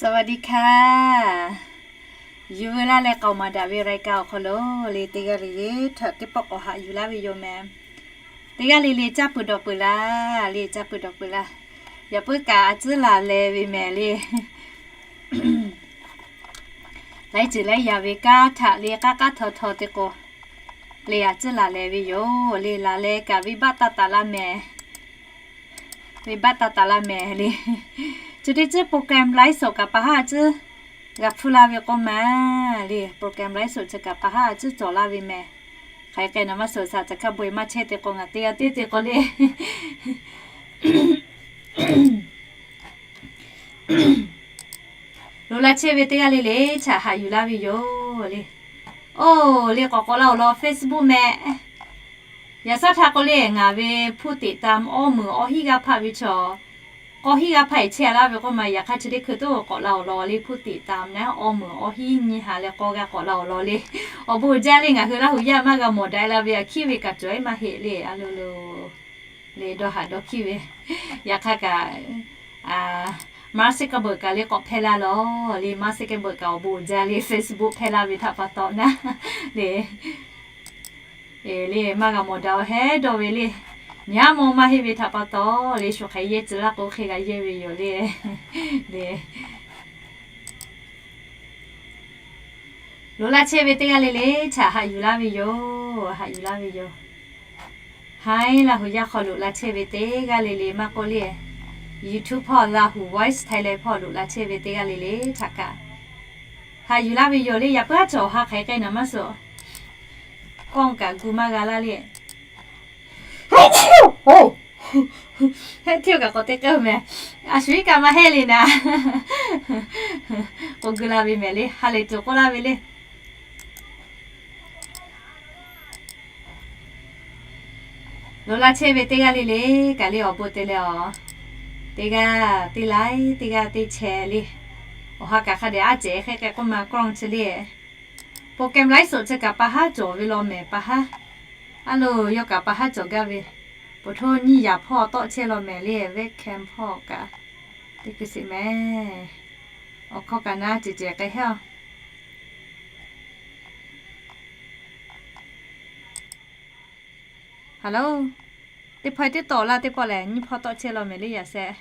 สวัสดีค่ะ Yuˬ veu laˇ leh k'aoˍ maˍ daꞈ ve รายการ awˬ hk'aw lo le teˇ g'aˇ le le htaꞈ teˇ pawˆ k'awꞈ haꞈ yuˬ laˇ ve yoˬ mehˍ. Teˇ g'aˇ le le caˇ peuˬ dawˬ peuˬ laˇ le, caˇ peuˬ dawˬ peuˬ laˇ. Yaꞈ puiˉ kaꞈ a tcuhˉ laˬ leh ve mehˍ le. Laiˉ ceuˬ laiˉ yaꞈ ve kanˉ htaꞈ le k'aˉ k'aˉ htaw htaw te k'o le, a tcuhˉ laˬ leh ve yoˬ le. Laˬ leh kaꞈ venˇbaˆ taˇ taˍ laˇ mehˍ. Venˇbaˆ taˇ taˍ laˇ mehˍ le. Chi teˇ ceuˬ program laiˉ suhˍ kaꞈ pa haˉ a tcuhˉ g'a hpuˇ laˇ ve k'oˆ ma le. Program laiˉ suhˍ chi kaꞈ pa haˉ a tcuhˉ cawˬ laˇ ve mehˍ. Hk'aˬ hk'e k'ai naˍ maˇ suhˍ shaˍ, caˬ hkaˇ bon maˇ chehˇ te k'o ngaˬ teˇ g'aˇ teˇ te k'o le Loꞈ la chehˇ ve teˇ g'aˇ le le htaꞈ haꞈ yuˬ laˇ ve yoˬ le. Oˇ le k'awꞈ k'awꞈ la awˬ lawn Facebook mehˍ. Yaꞈ shaˉ htaˇ k'o le ngaˬ ve ผู้ติดตาม awˇ meunˍ awˇ hinˉ g'aˇ hpaˆ ve chaw, k'awˇ hinˉ g'aˇ hpaˆ e chehˇ a laˇ ve k'oˆ ma. Yaꞈ hk'aˇ chi teˇ hkui toˉ k'awꞈ la awˬ lawn le ผู้ติดตาม naˉ awˇ meunˍ awˇ hinˉ nyiˇ ha leh k'awˇ g'aˇ k'awꞈ la awˬ lawn le. Awˬ bon jaˇ le ngaˬ hui Laˇ huˍ yaˇ maˇ g'a mawˬ daꞈ la ve a hkiˉ ve kaꞈ cawˬ e maˇ heˆ le a lo lo. Le dawˇ haꞈ dawˇ hkiˉ ve. Yaꞈ hk'aˇ kaꞈ, Mark Zuckerberg kaꞈ le k'awꞈ hpehˇ laˇ lawˬ le. Mark Zuckerberg kaꞈ awˬ bon jaˇ le Facebook hpehˇ laˇ ve htaꞈ pa taw naˉ le. Le maˇ g'a mawˬ daꞈ awˬ heh dawˇ ve le. Nyi a mawˇ maˇ heˆ ve htaꞈ pa taw le shu hk'aˬ yehˇ tcuh laˇ k'o hk'e g'a yehˇ ve yoˬ le. Le Loꞈ la chehˇ ve teˇ g'aˇ le le htaꞈ haꞈ yuˬ laˇ ve yoˬ. Haꞈ yuˬ laˇ ve yoˬ. Haiˉ Laˇ huˍ yaˇ hk'aw loꞈ la chehˇ ve teˇ g'aˇ le le maˇ k'oˆ le, YouTube hpawˇ Laˇ huˍ Voice Thailand hpawˇ loꞈ la chehˇ ve teˇ g'aˇ le le htaꞈ kaꞈ haꞈ yuˬ laˇ ve yoˬ le. Yaꞈ puiˉ a cawˬ ha hk'aˬ hk'e k'ai naˍ maˇ suhˍ. Kawˆ kaꞈ gu maˇ g'a laˇ le. Heˆ hteˇ kaꞈ k'awꞈ te k'ai mehˍ. A shu iˉ kaꞈ maˇ heˆ le naˍ. K'oˆ gu la ve mehˍ le, ha lehˬ tuˬ k'oˆ laˇ ve le. Loꞈ la chehˇ ve teˇ g'aˇ le le kaꞈ le awˬ bon te leh awˬ, teˇ g'aˇ teˇ laiˉ teˇ g'aˇ teˇ chehˇ le. Awˬ ha kaꞈ hk'a dehꞈ aˉ cehˬ hk'e k'ai k'oˆ ma กล้อง chi le. Program laiˉ suhˍ chi kaꞈ pa haˉ cawˬ ve law mehˍ pa haˉ. A lo, yawˇ kaꞈ pa haˉ cawˬ gaˇ ve. Poˬ htoˇ nyiˇ yaꞈ hpawˇ tawˆ chehˇ law mehˍ le, webcam hpawˇ kaꞈ teˇ hkui sheˍ mehˍ. Awˬ hkawˇ kaꞈ naˉ cehˬ cehˬ k'ai heˆ a. Hello, teˇ hpawˇ teˇ tawˆ laˇ teˇ pawˆ lehˬ nyiˇ hpawˇ tawˆ chehˇ law mehˍ le yaꞈ shehˍ.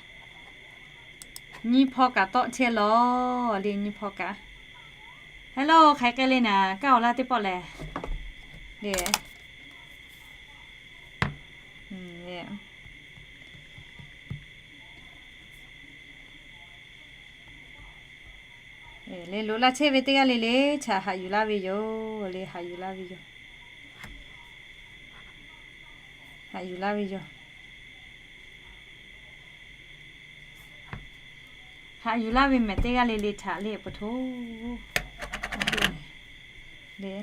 Nyiˇ hpawˇ kaꞈ tawˆ chehˇ law le, nyiˇ hpawˇ kaꞈ. Hello, hk'aˬ hk'e k'ai le naˍ, kaˇ awˬ laˇ teˇ pawˆ lehˬ le. Le loꞈ la chehˇ ve teˇ g'aˇ le le htaꞈ haꞈ yuˬ laˇ ve yoˬ le, haꞈ yuˬ laˇ ve yoˬ. Haꞈ yuˬ laˇ ve yoˬ. Haꞈ yuˬ laˇ ve mehˍ teˇ g'aˇ le le htaꞈ le poˬ htoˇ le.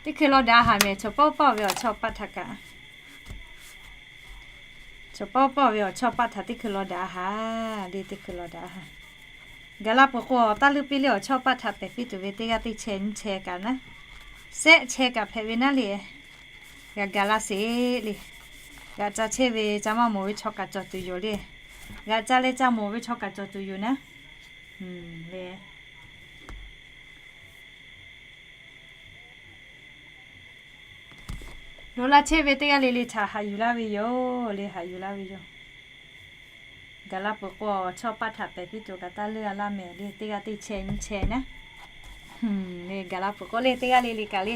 Teˇ hkui law daꞈ haˍ mehˍ, chaw pawˆ pawˆ ve awˬ chawˇ paˆ htaꞈ kaꞈ. Chaw pawˆ pawˆ ve awˬ chawˇ paˆ htaꞈ teˇ hkui law daꞈ haˍ le, teˇ hkui law daꞈ haˍ. Gaˬ la peuˬ k'o, taˇ leuˆ piˇ le awˬ chawˇ paˆ htaꞈ pehˬ piˇ tuˬ ve teˇ g'aˇ teˇ chehˇ nyiˇ chehˇ kaꞈ naˉ, shehˆ chehˇ kaꞈ hpehꞈ ve naˉ le. G'a gaˬ la sheˍ le. G'a ca chehˇ ve ca maˇ mawˬ ve chaw kaꞈ cawˬ tuˬ yoˬ le. G'a ca leh ca mawˬ ve chaw kaꞈ cawˬ tuˬ yoˬ naˉ le. Loꞈ la chehˇ ve teˇ g'aˇ le le htaꞈ haꞈ yuˬ laˇ ve yoˬ le, haꞈ yuˬ laˇ ve yoˬ. Gaˬ la peuˬ k'o, awˬ chawˇ paˆ htaꞈ pehˬ piˇ tuˬ kaꞈ taˇ leuˆ a laˇ mehˍ le, teˇ g'aˇ teˇ chehˇ nyiˇ chehˇ naˉ. Gaˬ la peuˬ k'o le teˇ g'aˇ le le kaꞈ le.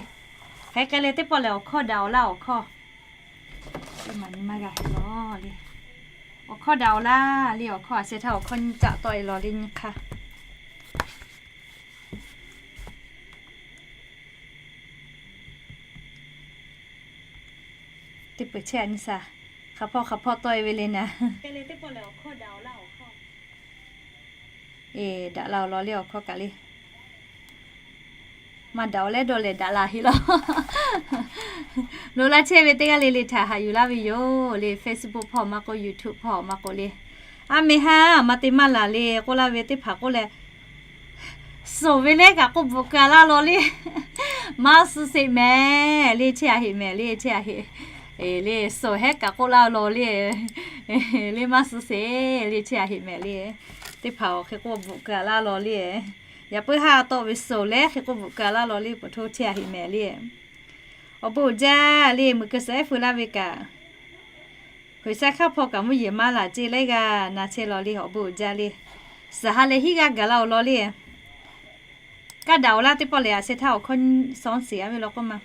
Hk'aˬ hk'e k'ai leh teˇ pawˆ lehˬ awˬ hkawˇ daꞈ awˬ laˇ awˬ hkawˇ. Teˇ maˬ nyi maˇ g'a hk'e law le. Awˬ hkawˇ daꞈ awˬ laˇ le, awˬ hkawˇ a sheh htaˇ awˬ hkawˇ nyiˇ caˆ tawˆ e law le nyiˇ hk'aˇ. Teˇ peuˬ chehˇ a nyi shaˍ. Hk'a hpawˇ hk'a hpawˇ tawˆ e ve le naˍ. Eˬ, daꞈ la awˬ lawn le awˬ hkawˇ kaꞈ le. Maˇ daꞈ awˬ leh dawˇ leh daꞈ la heˆ law. Loꞈ la chehˇ ve teˇ g'aˇ le le htaꞈ haꞈ yuˬ laˇ ve yoˬ le, Facebook hpawˇ maˇ k'oˆ, YouTube hpawˇ maˇ k'oˆ le. A meh haˉ maˇ te maˇ laˬ le k'oˆ laˇ ve teˇ hpaˍ k'oˆ leh, suhˍ ve lehˬ kaꞈ k'oˆ bvuhꞈ ka laˇ law le. Maˇ suh sheˍ mehˍ le, chehˇ a heˆ mehˍ le, chehˇ a heˆ. Eˬ le, suhˍ hehˉ kaꞈ k'oˆ laˇ law le. Le maˇ suh sheˍ le, chehˇ a heˆ mehˍ le. Teˇ hpaˍ awˬ hk'e k'oˆ bvuhꞈ keu laˇ law le. Yaꞈ puiˉ haˉ tawˆ ve suhˍ leh hk'e k'oˆ bvuhꞈ keu laˇ law le, pa htoˇ chehˇ a heꞈ mehˍ le. Awˬ bon uiˍ jaˇ le, muiˬ keu suhˍ ehˉ feu laˇ ve kaꞈ, G'uiˬsha hk'aˇ hpaw kaꞈ mvuhˇ yeˬ maˇ laˬ ceˇ leh g'a na chehˇ law le, awˬ bon uiˍ jaˇ le. Suhˍ ha leh hiˉ g'aˇ gaˬ la awˬ lawn le. Kaˇ daꞈ awˬ laˇ teˇ pawˆ lehˬ, a sheh htaˇ awˬ hkawˇ nyi shawˉ sheˍ a ve law k'oˆ ma.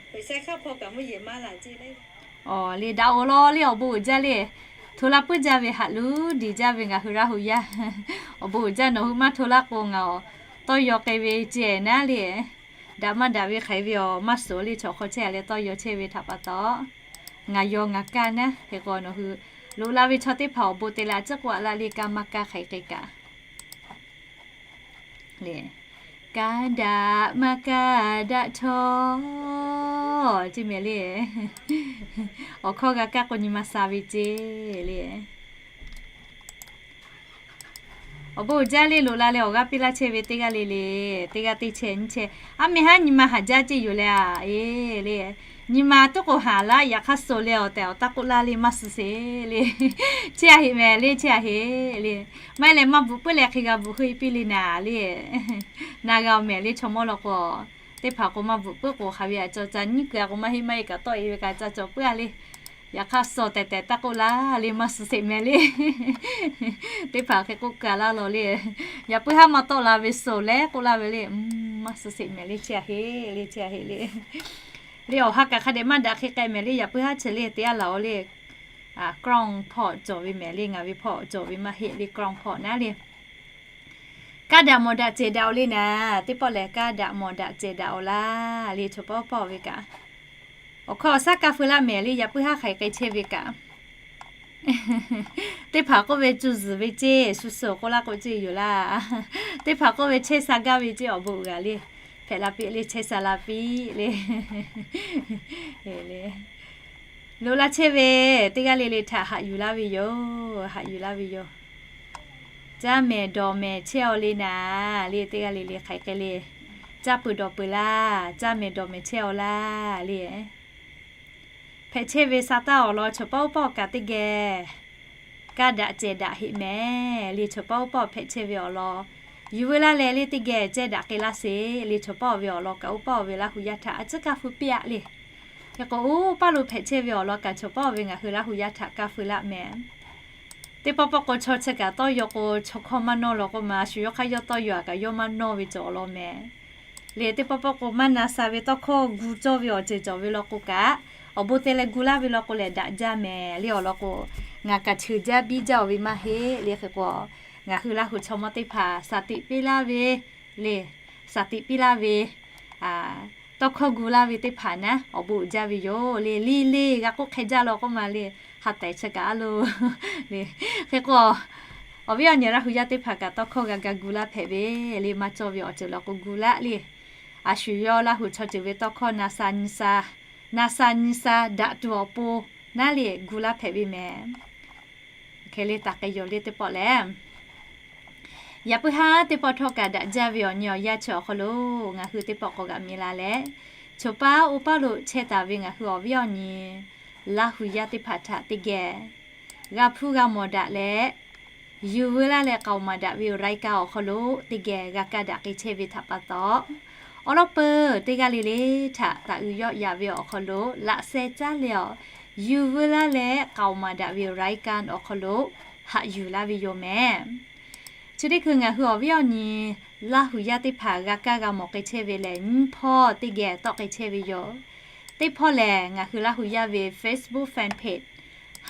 Awˬ le daꞈ awˬ lawn le, awˬ bon uiˍ jaˇ le. Hto laˇ puiˉ jaˇ ve haꞈ luˬ diˬ jaˇ ve ngaˬ hui Laˇ hu yaˇ, awˬ bon uiˍ jaˇ. Nawˬ hui maˇ hto laˇ k'o ngaˬ awˬ tawˇ yaw k'ai ve ceˇ naˉ le. Daꞈ maˇ daꞈ ve hk'aiˍ ve awˬ maˇ suhˍ le, chaw hk'aw chehˇ a leh tawˇ yaw chehˇ ve htaꞈ pa taw, ngaˬ yaw ngaˬ kaˇ naˉ. Hk'e k'o nawˬ hui loꞈ la ve chaw teˇ hpaˍ awˬ bon te leh a ciˉ k'oˆ a laˇ le, kaˇ maˇ kaˇ hk'aiˍ k'ai kaꞈ le. Kaˇ daꞈ maˇ kaˇ daꞈ htawˇ ceˇ mehˍ le. Awˬ hkawˇ g'a kaˇ k'o nyi ma sha ve ceˇ le. Awˬ bon uiˍ jaˇ le, loꞈ la leh awˬ g'aˇ piˇ laˇ chehˇ ve teˇ g'aˇ le le, teˇ g'aˇ teˇ chehˇ nyi chehˇ. A mehˇ haˉ nyi ma haˍ jaˇ ceˇ yoˬ le a, e le. Nyi ma tuˉ k'o haˍ laˇ, yaꞈ hk'aˇ suh leh awˬ tehˬ awˬ taˇ k'oˆ laˇ le, maˇ suh sheˍ le. Chehˇ a heꞈ mehˍ le, chehˇ a heꞈ le. Maˇ heˆ leh maˇ bvuhꞈ puiˉ leh hk'e g'a bvuhꞈ heuˆ e piˇ le naˍ le. Na g'a awˬ mehˍ le, chaw mawˇ law k'o, teˇ hpaˍ k'o maˇ bvuhꞈ puiˉ k'o hk'aˬ ve a cawˬ ca nyiˉ keu a k'o maˇ heˆ maˇ heˆ kaꞈ tawˆ e ve kaꞈ ca cawˬ puiˉ a le. Yaꞈ hk'aˇ suh tehˬ tehˬ taˇ k'oˆ laˇ le, maˇ suh sheˍ mehˍ le. Teˇ hpaˍ hk'e k'oˆ keu a laˇ law le. Yaꞈ puiˉ haˉ maˇ tawˆ la ve suhˍ leh k'oˆ laˇ ve le, maˇ suh sheˍ mehˍ le, chehˇ a heꞈ le, chehˇ a heꞈ le. Le awˬ ha kaꞈ hk'a dehꞈ maˇ daꞈ hk'e k'ai mehˍ le, yaꞈ puiˉ haˉ chi le te a laˬ awˬ le. Crown hpawˇ cawˬ ve mehˍ le, ngaˬ ve hpawˇ cawˬ ve maˇ heˆ le, crown hpawˇ naˉ le. Kaˇ daꞈ mawˬ daꞈ cehˬ daꞈ awˬ le naˍ, teˇ pawˆ lehˬ kaˇ daꞈ mawˬ daꞈ cehˬ daꞈ awˬ laˇ le, chaw pawˆ pawˆ ve kaꞈ. Awˬ hkawˇ awˬ shaˉ kaˇ feu laˇ mehˍ le, yaꞈ puiˉ haˉ hk'aiˍ k'ai chehˇ ve kaꞈ. Teˇ hpaˍ k'oˆ ve cuˇ zuhˬ ve ceˇ, shu suhˍ k'oˆ laˇ k'o ceˇ yoˬ laˇ. Teˇ hpaˍ k'oˆ ve chehˇ sha gaˇ ve ceˇ, awˬ bon uiˍ g'a le. Hpehꞈ la piˇ le, chehˇ sha la piˇ le. Loꞈ la chehˇ ve teˇ g'aˇ le le htaꞈ haꞈ yuˬ laˇ ve yoˬ, haꞈ yuˬ laˇ ve yoˬ. Caˇ mehˍ dawˬ mehˍ chehˇ aw le naˍ le, teˇ g'aˇ le le hk'aiˍ k'ai le. Caˇ peuˬ dawˬ peuˬ laˇ, caˇ mehˍ dawˬ mehˍ chehˇ aw laˇ le. Hpehꞈ chehˇ ve sa taˇ awˬ lawn chaw pawˆ pawˆ kaꞈ teˇ geh kaˇ daꞈ cehˬ daꞈ heꞈ mehˍ le, chaw pawˆ pawˆ hpehꞈ chehˇ ve awˬ lawn yuˬ veu laˇ leh le teˇ geh cehˇ daꞈ k'ai laˇ sheˍ le, chaw pawˆ ve awˬ lawn kaꞈ oˇ pawˆ ve Laˇ hu yaˇ htaꞈ a ciˉ kaˇ feu piˇ aꞈ le. Hk'e k'o oˇ paˇ lo hpehꞈ chehˇ ve awˬ lawn kaꞈ chaw pawˆ ve ngaˬ hui Laˇ hu yaˇ htaꞈ kaˇ feu laˇ mehˍ. Teˇ pawˆ pawˆ k'o chaw chi kaꞈ tawˇ yaw k'o chaw hkawˇ maˇ nawˇ law k'oˆ ma, shu yawˇ hk'aˇ yawˇ tawˇ yaw a kaꞈ yawˇ maˇ nawˇ ve cawˬ awˬ lawn mehˍ. Le teˇ pawˆ pawˆ k'o maˇ na sha ve tawˇ hkawˇ gu cawˇ ve awˬ ceuˬ cawˬ ve law k'o kaꞈ, awˬ bon te leh gu laˇ ve law k'o lehˬ daꞈ jaˇ mehˍ le. Awˬ lawn k'o, ngaˬ kaꞈ cheuˬ jaˇ biˇ jaˇ aˬ ve maˇ heˆ le. Hk'e k'o, ngaˬ hui Laˇ hu chaw mawˇ teˇ hpaˍ shaˍ tiꞈ piˇ laˇ ve le, shaˍ tiꞈ piˇ laˇ ve, tawˇ hkawˇ gu laˇ ve teˇ hpaˍ naˉ awˬ bon uiˍ jaˇ ve yoˬ le. Liˇ le g'a k'oˆ hk'e jaˇ law k'oˆ ma le, ha tehˬ chi kaꞈ a lo le. Hk'e k'o, awˬ viˉ awˬ nyi Laˇ hu yaˇ teˇ hpaˍ kaꞈ tawˇ hkawˇ g'a ga gu laˇ hpehꞈ ve le. Maˇ cawˇ ve awˬ ceuˬ law k'o gu laˇ le. A shu yawˇ Laˇ hu chaw ceuˬ ve tawˇ hkawˇ na sha nyi sha, na sha nyi sha daꞈ tuˬ awˬ pon naˉ le gu laˇ hpehꞈ ve mehˍ. Hk'e le taˍ k'ai yoˬ le teˇ pawˆ lehˬ. Yaꞈ puiˉ haˉ teˇ pawˆ htawˇ kaꞈ daꞈ jaˇ ve awˬ nyi awˬ yanˇ chi awˬ hk'aw lo ngaˬ hui teˇ pawˆ k'awꞈ g'aꞈ mi la leh, choˬ paˉ oˇ paˉ lo chehˇ taˍ ve ngaˬ hui awˬ viˉ awˬ nyi Laˇ hu yaˇ teˇ hpaˍ htaꞈ teˇ geh g'a hpuˇ g'a mawˬ daꞈ leh, yuˬ veu laˇ leh k'aoˍ maˍ daꞈ ve awˬ รายการ awˬ hk'aw lo teˇ geh g'a kaˇ daꞈ k'ai chehˇ ve htaꞈ pa taw, awˉ lawˉ peuˬ teˇ g'aˇ le le htaꞈ taˍ uiˍ yawˆ yaꞈ ve awˬ hk'aw lo laꞈ sheh caˉ leh awˬ, yuˬ veu laˇ leh k'aoˍ maˍ daꞈ ve awˬ รายการ awˬ hk'aw lo haꞈ yuˬ laˇ ve yoˬ mehˍ. Chi teˇ hkui ngaˬ hui awˬ viˉ awˬ nyi Laˇ hu yaˇ teˇ hpaˍ g'a kaˇ g'a mawˬ k'ai chehˇ ve lehˬ, nyiˇ hpawˇ teˇ geh tawˆ k'ai chehˇ ve yoˬ. Teˇ hpawˇ lehˬ, ngaˬ hui Laˇ hu yaˇ ve Facebook fan page,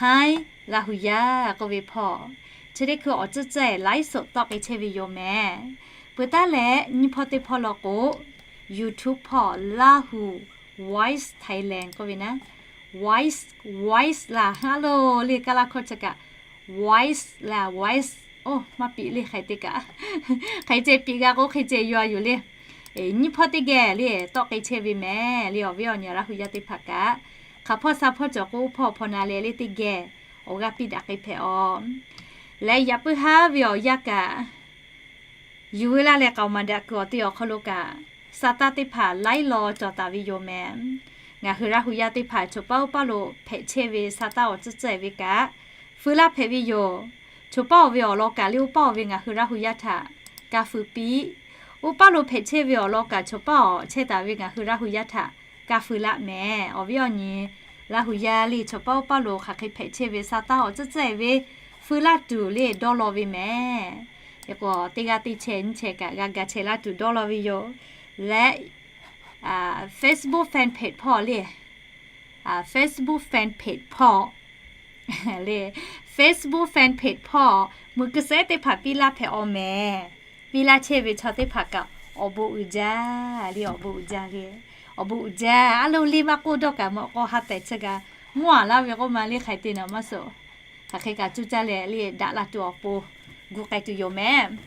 Hi Laˇ hu yaˇ k'oˆ ve hpawˇ, chi teˇ hkui awˬ tcuhˉ tcuhˉ ไลฟ์สด tawˆ k'ai chehˇ ve yoˬ mehˍ. Peuˬ taˉ leh nyiˇ hpawˇ teˇ hpawˇ law k'o, YouTube hpawˇ Laˇ hu Voice Thailand k'oˆ ve naˉ, Voice, Voice laˬ ha lo le, Kaˇ laˇ hkawˇ chi kaꞈ Voice laˬ Voice, oˇ maˇ piˇ le hk'aiˍ te kaꞈ, hk'aiˍ ceh piˇ g'a k'o hk'e ceh yaw a yoˬ le. Nyiˇ hpawˇ teˇ geh le tawˆ k'ai chehˇ ve mehˍ le. Awˬ viˉ awˬ nyi Laˇ hu yaˇ teˇ hpaˍ kaꞈ, hk'aˬ hpawˇ sha hpawˇ cawˬ k'o oˇ hpawˇ hpawˇ na leh le teˇ geh awˬ g'aˇ piˇ daꞈ k'ai hpehꞈ awˬ. Leh yaꞈ puiˉ haˉ ve awˬ yanˇ kaꞈ, yuˬ veu laˇ leh k'aoˍ maˍ daꞈ kuiˬ awˬ te awˬ hk'aw lo kaꞈ, sa taˇ teˇ hpaˍ laiˉ law cawˬ taˍ ve yoˬ mehˍ. Ngaˬ hui Laˇ hu yaˇ teˇ hpaˍ choˬ paˉ oˇ paˉ lo hpehꞈ chehˇ ve sa taˇ awˬ tcuhˉ tcuhˉ ve kaꞈ, feu laˇ hpehꞈ ve yoˬ. Chawˬ paˇ-oˬ ve awˬ lawn kaꞈ le, oˇ paˇ-oˬ ve ngaˬ hui Laˇ hu yaˇ htaꞈ ka fui piˇ. Oˇ paˇ lo hpehꞈ chehˇ ve awˬ lawn kaꞈ chawˬ paˇ-oˬ chehˇ taˍ ve ngaˬ hui Laˇ hu yaˇ htaꞈ ka fui laˇ mehˍ. Awˬ viˉ awˬ nyi Laˇ hu yaˇ le, chawˬ paˇ oˇ paˇ lo hk'aˬ hk'e hpehꞈ chehˇ ve sa taˇ awˬ tcuhˉ tcuhˉ-e ve fui laˇ tuˬ le dawˇ law ve mehˍ. Hk'e k'o, teˇ g'aˇ teˇ chehˇ nyiˇ chehˇ kaꞈ g'a ga chehˇ laˇ tuˬ dawˇ law ve yoˬ. Leh Facebook fan page hpawˇ le, Facebook fan page hpawˇ le, Facebook fan page hpawˇ mui kuiˬ sehˉ teˇ hpaˍ piˇ laˇ hpehꞈ-aw mehˍ. Piˇ laˇ chehˇ ve chaw teˇ hpaˍ kaꞈ awˬ bon uiˍ jaˇ le, awˬ bon uiˍ jaˇ le, awˬ bon uiˍ jaˇ. A lo le maˇ k'oˆ dawˇ kaꞈ mawꞈ k'aw ha tehˍ chi kaꞈ mvuhˇ aˬ laˇ ve k'oˆ ma le hk'aˬ hk'e te naˍ maˇ suhˍ. Hk'aˬ hk'e kaꞈ cuˇ caˇ leh le daꞈ la tuˬ awˬ pon gu k'ai tuˬ yoˬ mehˍ.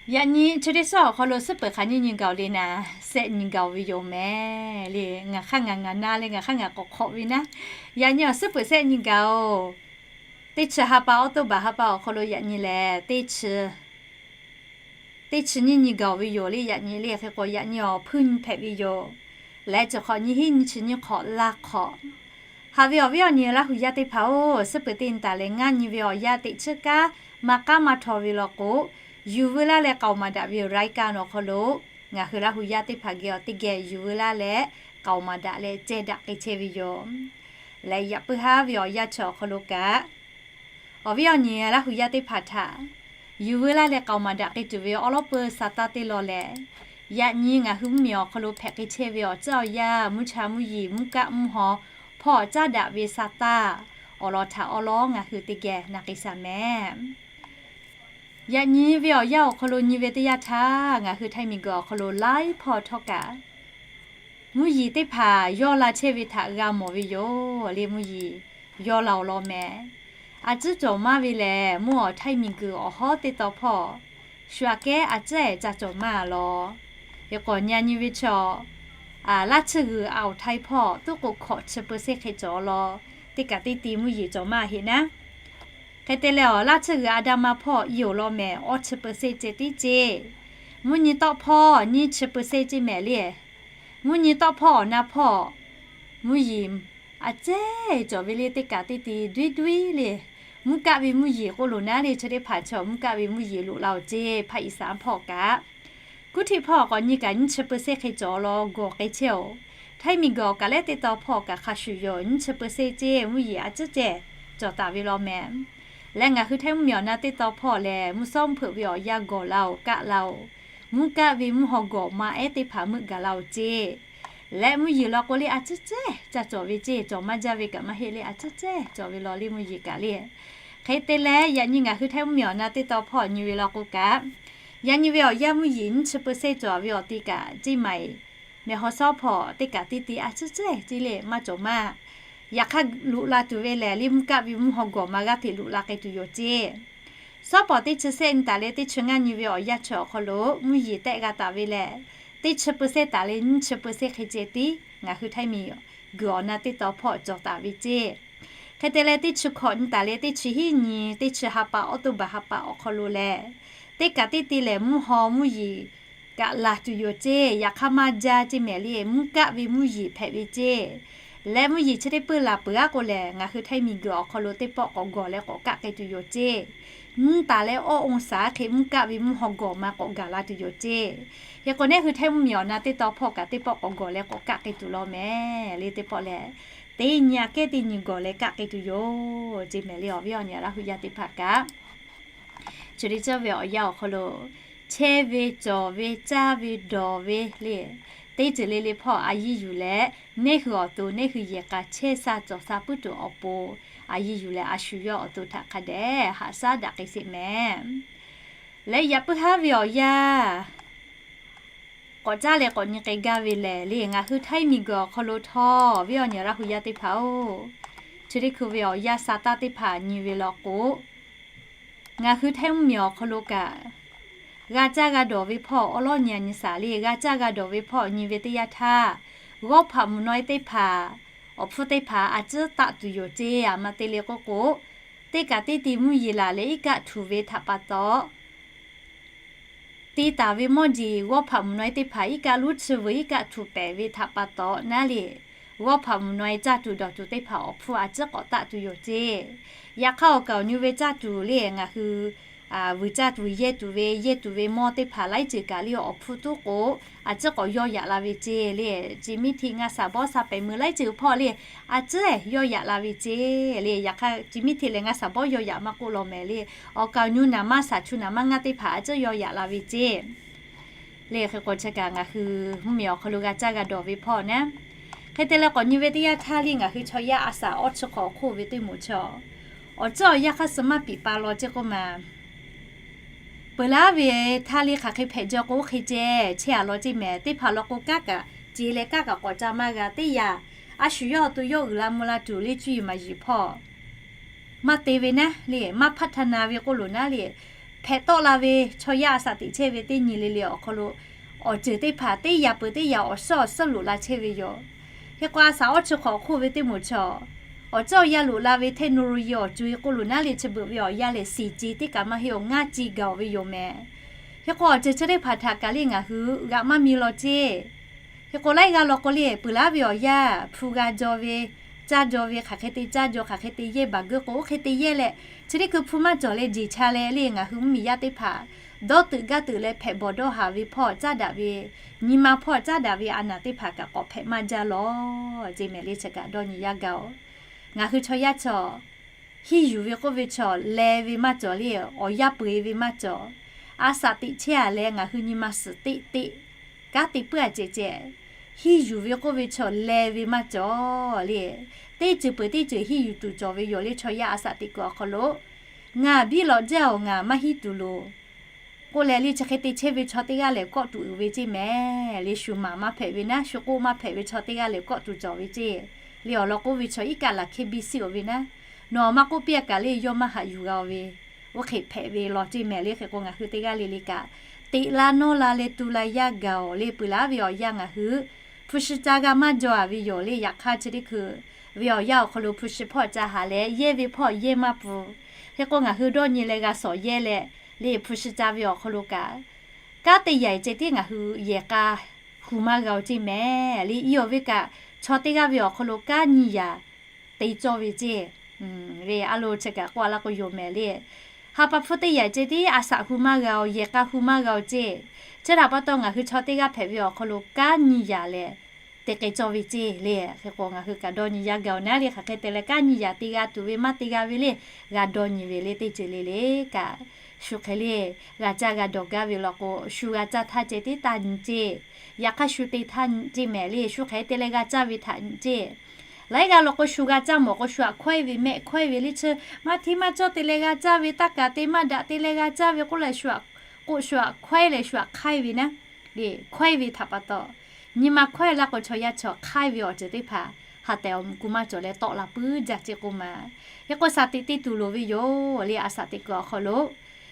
Yaꞈ nyi chi teˇ shaˉ awˬ hk'aw lo suhˉ peuˬ hk'aˬ nyiˇ nyi gaˬ-oˬ le naˍ, sehˆ nyi gaˬ-oˬ ve yoˬ mehˍ le. Ngaˬ hk'aˇ ngaˬ ngaˬ na le ngaˬ hk'aˇ ngaˬ k'awꞈ hk'awꞈ ve naˉ. Yaꞈ nyi awˬ suhˉ peuˬ sehˆ nyi gaˬ-oˬ. Teˇ chi ha pa October ha pa awˬ hk'aw lo yaꞈ nyi lehˬ, teˇ chi teˇ chi nyiˇ nyi gaˬ-oˬ ve yoˬ le. Yaꞈ nyi le hk'e k'o yaꞈ nyi awˬ hpuiˇ nyi hpehꞈ ve yoˬ. Leh chi hk'awꞈ nyi hiˉ nyi chi nyiˇ hk'awꞈ laˇ hk'awꞈ. Haꞈ ve awˬ viˉ awˬ nyi Laˇ hu yaˇ teˇ hpaˍ-oˬ, suhˉ peuˬ teˇ nyi taˍ leh ngaˇ nyi ve awˬ yanˇ teꞈ chiˉ kaˉ maˇ k'aˉ maˇ htaw ve law k'o, yuˬ veu laˇ leh k'aoˍ maˍ daꞈ ve รายการ awˬ hk'aw lo ngaˬ hui Laˇ hu yaˇ teˇ hpaˍ geh awˬ teˇ geh yuˬ veu laˇ leh k'aoˍ maˍ daꞈ leh ceh daꞈ k'ai chehˇ ve yoˬ. Leh yaꞈ puiˉ haˉ ve awˬ yanˇ chi awˬ hk'aw lo kaꞈ, awˬ viˉ awˬ nyi Laˇ hu yaˇ teˇ hpaˍ htaꞈ yuˬ veu laˇ leh k'aoˍ maˍ daꞈ k'ai tuˬ ve awˉ lawˉ peu sa taˇ teˇ law lehˬ, yaꞈ nyi ngaˬ hui mvuhˇmiˬ awˬ hk'aw lo hpehꞈ k'ai chehˇ ve awˬ tcuhˉ awˬ yanˇ, mvuhˇ cha mvuhˇ yeˬ, mvuhˇ kaˆ mvuhˇ haw hpawˇ caˉ daꞈ ve sa taˇ awˬ lawn htaꞈ awˉ lawˉ ngaˬ hui teˇ geh na k'ai shaˍ mehˍ. Yaꞈ nyi ve awˬ yanˇ awˬ hk'aw lo nyi ve teˇ yanˇ htaˇ, ngaˬ hui Htaiˇ miˬguiˬ awˬ hk'aw lo laiˉ hpawˇ htawˇ kaꞈ mvuhˇ yeˬ teˇ hpaˍ yawˇ la chehˇ ve htaꞈ g'a mawˬ ve yoˬ le. Mvuhˇ yeˬ yawˇ la awˬ lawn mehˍ. A ciˉ cawˬ maˇ ve lehˬ, mvuhˇ awˬ Htaiˇ miˬguiˬ awˬ hawˉ teˇ taw hpawˇ shu aꞈ kehˉ a ciˉ ca cawˬ maˇ law. Hk'e k'o, nyi nyi ve chaw, laˇ tsuhˇ g'uiˬ awˬ Htaiˇ hpawˇ tuˉ k'o hkawꞈ chi เปอร์เซ็นต์ hk'e cawˬ law. Teˇ kaꞈ teˇ ti mvuhˇ yeˬ cawˬ maˇ heˆ naˉ. Hk'e te leh awˬ laˇ tsuhˇ g'uiˬ a da ma hpawˇ i oˬ law mehˍ, awˇ chi เปอร์เซ็นต์ ceh tiˉ ceˇ. Mvuhˇ nyi tawˆ hpawˇ nyiˇ chi เปอร์เซ็นต์ ceˇ mehˍ le. Mvuhˇ nyi tawˆ hpawˇ awˬ na hpawˇ mvuhˇ yeˬ a ciˉ cawˬ ve le. Teˇ kaꞈ teˇ ti duiˉ duiˉ le. Mvuhˇ kaˆ ve mvuhˇ yeˬ k'oˆ loˬ naˉ le, chi teˇ hpaˍ chaw mvuhˇ kaˆ ve mvuhˇ yeˬ loꞈ la-oˬ ceˇ. Hpaˇ iˍ saˍ hpawˇ kaꞈ, kuˉ htiˆ hpawˇ k'awꞈ nyi kaꞈ nyiˇ chi เปอร์เซ็นต์ hk'e cawˬ law gawˬ k'ai chehˇ-oˬ. Htaiˇ miˬguiˬ awˬ kaˬ lehˉ teˇ taw hpawˇ kaꞈ hk'a shuˍ yoˬ, nyiˇ chi เปอร์เซ็นต์ ceˇ mvuhˇ yeˬ a ciˉ ceh cawˬ taˍ ve law mehˍ. Leh ngaˬ hui Htaiˇ mvuhˇmiˬ awˬ na teˇ taw hpawˇ lehˬ, mvuhˇ shawˉ mvuhˇ hpeuꞈ ve awˬ yanˇ gawˬ la-oˬ, kaˆ la-oˬ. Mvuhˇ kaˆ ve mvuhˇ haw gawˬ ma ehˉ teˇ hpaˍ meuˆ gaˬ la-oˬ ceˇ. Leh mvuhˇ yeˬ law k'o le a ciˉ cehˇ ca cawˬ ve ceˇ, cawˬ maˇ jaˇ ve kaꞈ maˇ heˆ le, a ciˉ cehˇ cawˬ ve law le mvuhˇ yeˬ kaꞈ le. Hk'e te leh, yaꞈ nyi ngaˬ hui Htaiˇ mvuhˇmiˬ awˬ na teˇ taw hpawˇ nyi ve law k'o kaꞈ, yaꞈ nyi ve awˬ yanˇ mvuhˇ yeˬ nyiˇ chi เปอร์เซ็นต์ cawˬ ve awˬ ti kaꞈ ceˇ maˬ-eˬ, mehˬ haw shawˉ hpawˇ teˇ kaꞈ teˇ ti a ciˉ cehˇ ceˇ le maˇ cawˬ maˇ. Yaꞈ hk'aˇ loꞈ la tuˬ ve lehˬ, le mvuhˇ kaˆ ve mvuhˇ haw gawˬ ma g'aˇ hteꞈ loꞈ la k'ai tuˬ yoˬ ceˇ. Shawˉ pawˍ teˇ chi sehˆ nyi taˍ leh teˇ chi ngaˇ nyi ve awˬ yanˇ chi awˬ hk'aw lo mvuhˇ yeˬ tehˆ g'a taˍ ve lehˬ, teˇ chi เปอร์เซ็นต์ taˍ leh nyiˇ chi เปอร์เซ็นต์ hk'e ceh tiˉ ngaˬ hui Htaiˇ miˬguiˬ awˬ na teˇ taw hpawˇ cawˬ taˍ ve ceˇ. Hk'e te leh teˇ chi hkawꞈ nyi taˍ leh teˇ chi hiˉ nyi, teˇ chi ha pa October ha pa awˬ hk'aw lo lehˬ, teˇ kaꞈ teˇ ti lehˬ mvuhˇ haw mvuhˇ yeˬ kaꞈ laˬ tuˬ yoˬ ceˇ. Yaꞈ hk'aˇ maˇ jaˇ ceˇ mehˍ le, mvuhˇ kaˆ ve mvuhˇ yeˬ hpehꞈ ve ceˇ. Leh mvuhˇ yeˬ chi teˇ peuˇ laˬ peuˬ aˉ k'o lehˬ, ngaˬ hui Htaiˇ miˬguiˬ awˬ hk'aw lo teˇ pawˆ k'awꞈ gawˬ leh k'awꞈ kaˆ k'ai tuˬ yoˬ ceˇ. Nyiˇ taˍ leh awˇ องศา hk'e mvuhˇ kaˆ ve mvuhˇ haw gawˬ ma k'awꞈ gaˬ la tuˬ yoˬ ceˇ. Hk'e k'o, neˇ hui Htaiˇ mvuhˇmiˬ awˬ na teˇ taw hpawˇ kaꞈ teˇ pawˆ k'awꞈ gawˬ leh k'awꞈ kaˆ k'ai tuˬ law mehˍ le. Teˇ pawˆ lehˬ, teˇ nyi aꞈ kehˉ teˇ nyi gawˬ leh kaˆ k'ai tuˬ yoˬ ceˇ mehˍ le. Awˬ viˉ awˬ nyi Laˇ hu yaˇ teˇ hpaˍ kaꞈ, chi teˇ ceuˬ ve awˬ yanˇ awˬ hk'aw lo chehˇ ve, cawˬ ve, caˇ ve, dawˬ ve le, teˇ ceuˬ le le hpawˇ a yiˇ yuˬ leh, neˇ hui awˬ to neˇ hui yehˬ k'a chehˇ sha cawˬ sha puiˉ tuˬ awˬ pon a yiˇ yuˬ leh, a shu yawˇ awˬ to htaꞈ hk'a dehꞈ haꞈ shaˉ daꞈ k'ai sheˍ mehˍ. Leh yaꞈ puiˉ haˉ ve awˬ yanˇ k'awꞈ caˇ leh k'awꞈ nyi k'ai gaˇ ve lehˬ le, ngaˬ hui Htaiˇ miˬguiˬ awˬ hk'aw lo htawˇ, viˉ awˬ nyi Laˇ hu yaˇ teˇ hpaˍ-oˬ, chi teˇ hkui ve awˬ yanˇ sa taˇ teˇ hpaˍ nyi ve law k'o, ngaˬ hui Htaiˇ mvuhˇmiˬ awˬ hk'aw lo kaꞈ, g'a caˇ g'a dawˬ ve hpawˇ awˉ lawˉ nyi a nyi shaˍ le. G'a caˇ g'a dawˬ ve hpawˇ nyi ve teˇ yanˇ htaˇ, g'awˇ hpaꞈ mvuhˬ naw e teˇ hpaˍ, awˬ hpfuhˇ teˇ hpaˍ a ciˉ taˆ tuˬ yoˬ ceˇ. Aˬ ma te le k'oˆ k'o, teˇ kaꞈ teˇ ti mvuhˇ yeˬ laˬ leh iˉ kaˆ htuꞈ ve htaꞈ pa taw, te taˍ ve mawˇ jeˬ g'awˇ hpaꞈ mvuhˬ naw e teˇ hpaˍ iˉ kaˆ luˉ chi vuiˬ iˉ kaˆ htuꞈ pehˍ ve htaꞈ pa taw naˉ le, g'awˇ hpaꞈ mvuhˬ naw e caˇ tuˬ dawˬ tuˬ teˇ hpaˍ awˬ hpfuhˇ a ciˉ k'awꞈ taˆ tuˬ yoˬ ceˇ. Yaꞈ hk'aˇ awˬ kaˍ awˬ nu ve caˇ tuˬ le ngaˬ hui vuiˬ caˇ tuˬ yehˇ tuˬ ve yehˇ tuˬ ve mawˇ teˇ hpaˍ laiˉ ceuˬ kaꞈ le awˬ hpfuhˇ tuˉ k'o, a ciˉ k'awꞈ yawˇ yaꞈ la ve ceˇ le. Chi miˇ hteˇ ngaˇ saˍ bawˇ sa pehˍ meuˬ laiˉ ceuˬ hpawˇ le a ciˉ yawˇ yaꞈ la ve ceˇ le. Yaꞈ hk'aˇ chi miˇ hteˇ leh ngaˇ saˍ bawˇ yawˇ yaꞈ maˇ k'oˆ law mehˍ le. Awˬ kaˍ awˬ nu naˍ manˇ saˍ chu naˍ manˇ ngaˇ teˇ hpaˍ a ciˉ yawˇ yaꞈ la ve ceˇ le. Hk'e k'o chi kaꞈ ngaˬ hui mvuhˇmiˬ awˬ hk'aw lo g'a caˇ g'a dawˬ ve hpawˇ naˉ. Hk'e te leh k'awꞈ nyi ve teˇ yanˇ htaˇ le ngaˬ hui chaw yaˇ a saˍ awˇ chi hk'awꞈ awˬ hk'oˆ ve teˇ moˍ chi awˬ, awˬ tcuhˉ awˬ yanˇ hk'aˇ suh maˇ piˍ pa law ceˇ k'oˆ ma. Peuˬ laˉ ve htaˇ le hk'aˬ hk'e hpehꞈ jaw k'o oˇ hk'e ceh chehˇ a law ceˇ mehˍ. Teˇ hpaˍ law k'o kanˉ kaꞈ ce leh kanˉ kaꞈ k'awꞈ ca maˇ g'a teˇ yanˇ, a shu yawˇ awˬ to yawˇ uiˍ la mvuh la tuˬ le cuˇ yiˍ maˍ yiˍ hpawˇ maˇ te ve naˉ le, maˇ hpaˇ htaˇ na ve k'oˆ loˬ naˉ le, hpehꞈ tawˆ la ve chaw yaˇ a saˍ teꞈ chehˇ ve teˇ nyi le le awˬ hk'aw lo awˬ ceuˬ teˇ hpaˍ teˇ yaꞈ peuˬ teˇ yaꞈ awˬ suhˉ awˬ suhˉ loꞈ la chehˇ ve yoˬ. Hk'e k'o a saˍ awˇ chi hk'awꞈ awˬ hk'oˆ ve teˇ moˍ chi awˬ, awˬ tcuhˉ awˬ yanˇ loꞈ la ve technology awˬ co e k'oˆ loˬ naˉ le chi beuꞈ ve awˬ yanˇ lehˬ siˍ ce teˇ kaꞈ maˇ heˆ awˬ ngaˇ ce gaˬ ve yoˬ mehˍ. Hk'e k'o awˬ ceuˬ chi teˇ hpaˍ htaꞈ kaꞈ le ngaˬ hui g'aꞈ maˇ mi law ceˇ. Hk'e k'o laiˉ g'aˇ law k'o le peuˬ laˉ ve awˬ yanˇ hpu g'a jaw ve, caˇ jaw ve hk'aˬ hk'e te caˇ jaw, hk'aˬ hk'e te yehˇ baˬ geuˆ k'o oˇ hk'e te yehˇ leh, chi teˇ hkui hpu maˇ cawˬ leh jeˬ cha leh le ngaˬ hui mvuhˇmiˬ yaˇ teˇ hpaˍ dawˇ teuꞈ gaˇ teuꞈ leh hpehꞈ bawˬ dawˇ haˍ ve hpawˇ caˉ daꞈ ve, nyi ma hpawˇ caˉ daꞈ ve a naˍ teˇ hpaˍ kaꞈ k'awꞈ hpehꞈ maˇ jaˇ law ceˇ mehˍ le chi kaꞈ dawˇ nyi yaˇ gaˬ oˬ. Ngaˬ hui chaw yaˇ chaw hiˇ yuˬ ve k'oˆ ve chaw leh ve maˇ cawˬ le, awˬ yanˇ peu eˬ ve maˇ cawˬ. A saˍ teꞈ chehˇ a leh ngaˬ hui nyi ma suhˍ teˆ teˆ kanˉ te puiˉ a ceh ceh, hiˇ yuˬ ve k'oˆ ve chaw leh ve maˇ cawˬ le. Teˇ ceuˬ peuˬ teˇ ceuˬ hiˇ yuˬ tuˬ cawˬ ve yoˬ le chaw yaˇ a saˍ teꞈ kuiˬ awˬ hk'aw lo, ngaˬ biˇ lawꞈ jaˇ oˬ ngaˬ maˇ hiˉ tuˬ loˬ k'oˆ leh le chi hk'e te chehˇ ve chaw teˇ g'aˇ lehˬ kawˆ tuˬ uiˍ ve ceˇ mehˍ le. Shu maˍ maˇ hpehꞈ ve naˉ shu k'oˆ maˇ hpehꞈ ve chaw teˇ g'aˇ lehˬ kawˆ tuˬ cawˬ ve ceˇ le. Awˬ lawn k'oˆ ve chaw iˉ kaˆ laˬ hkehˇ biˇ siˉ oˬ ve naˉ, nawˬ maˇ k'oˆ piˇ a kaꞈ le yawˇ maˇ haꞈ yuˬ g'a oˬ ve, oˇ hk'e hpehꞈ ve law ceˇ mehˍ le. Hk'e k'o ngaˬ hui teˇ g'aˇ le le kaꞈ teꞈ la nawˇ la leh tu la yaˇ gaˬ oˬ le. Peuˬ laˉ ve awˬ yanˇ ngaˬ hui hpu shi ca g'a maˇ jaw a ve yoˬ le. Yaꞈ hk'aˇ chi teˇ hkui ve awˬ yanˇ awˬ hk'aw lo hpu shi hpawˇ ca haˍ leh yehˇ ve hpawˇ yehˇ maˇ pfuhˍ. Hk'e k'o ngaˬ hui dawˇ nyi leh g'a sawˍ yehˇ leh le hpu shi ca ve awˬ hk'aw lo kaꞈ kanˉ te yaiˬ ceh tiˉ ngaˬ hui yehˬ k'a hu maˇ g'a oˬ ceˇ mehˍ le. Iˉ awˬ ve kaꞈ chaw teˇ g'aˇ ve awˬ hk'aw lo kanˉ nyiˇ yaꞈ te cawˇ ve ceˇ ve a lo chi kaꞈ k'oˆ a laˇ k'o yoˬ mehˍ le. Ha pa hpfuhˇ teˇ yaiˬ ceh tiˉ a saꞈ hu maˇ g'a oˬ, yehˬ k'a hu maˇ g'a oˬ ceˇ. Chi htaꞈ pa taw ngaˬ hui chaw teˇ g'aˇ hpehꞈ ve awˬ hk'aw lo kanˉ nyiˇ yaꞈ lehˬ te k'ai cawˇ ve ceˇ le. Hk'e k'o ngaˬ hui kaꞈ dawˇ nyi yaˇ gaˬ oˬ naˉ le. Hk'aˬ hk'e te leh kanˉ nyiˇ yaꞈ te g'a tuˬ ve maˇ te g'a ve le g'a dawˇ nyi ve le. Teˇ ceuˬ le le kaꞈ shu hk'e le g'a caˇ g'a dawˬ gaˇ ve law k'o shu g'a caˇ htaˇ ceh tiˉ taˇ nyi ceˇ. Yaꞈ hk'aˇ shu te htaˇ nyi ceˇ mehˍ le. Shu hk'e te leh g'a caˇ ve htaꞈ nyi ceˇ. Laiˉ g'aˇ law k'o shu g'a caˇ mawˬ k'o shu aꞈ hkawehˇ ve mehˆ hkawehˇ ve le chi maˇ hteˇ maˇ cawˇ te leh g'a caˇ ve taˇ kaꞈ te maˇ daꞈ te leh g'a caˇ ve k'oˆ leh shu aꞈ k'oˆ shu aꞈ hkawehˇ leh shu aꞈ hk'aiˉ ve naˉ le. Hkawehˇ ve htaꞈ pa taw nyi ma hkawehˇ laˇ k'o chaw yaˇ chaw hk'aiˉ ve awˬ ceuˬ teˇ hpaˍ ha tehˬ awˬ mvuhˬ ku maˇ cawˬ leh tawˆ la puiˉ jaˇ ceˇ k'oˆ ma. Hk'e k'o saˍ teꞈ te tuˬ loˍ ve yoˬ le. A saˍ teꞈ kuiˬ awˬ hk'aw lo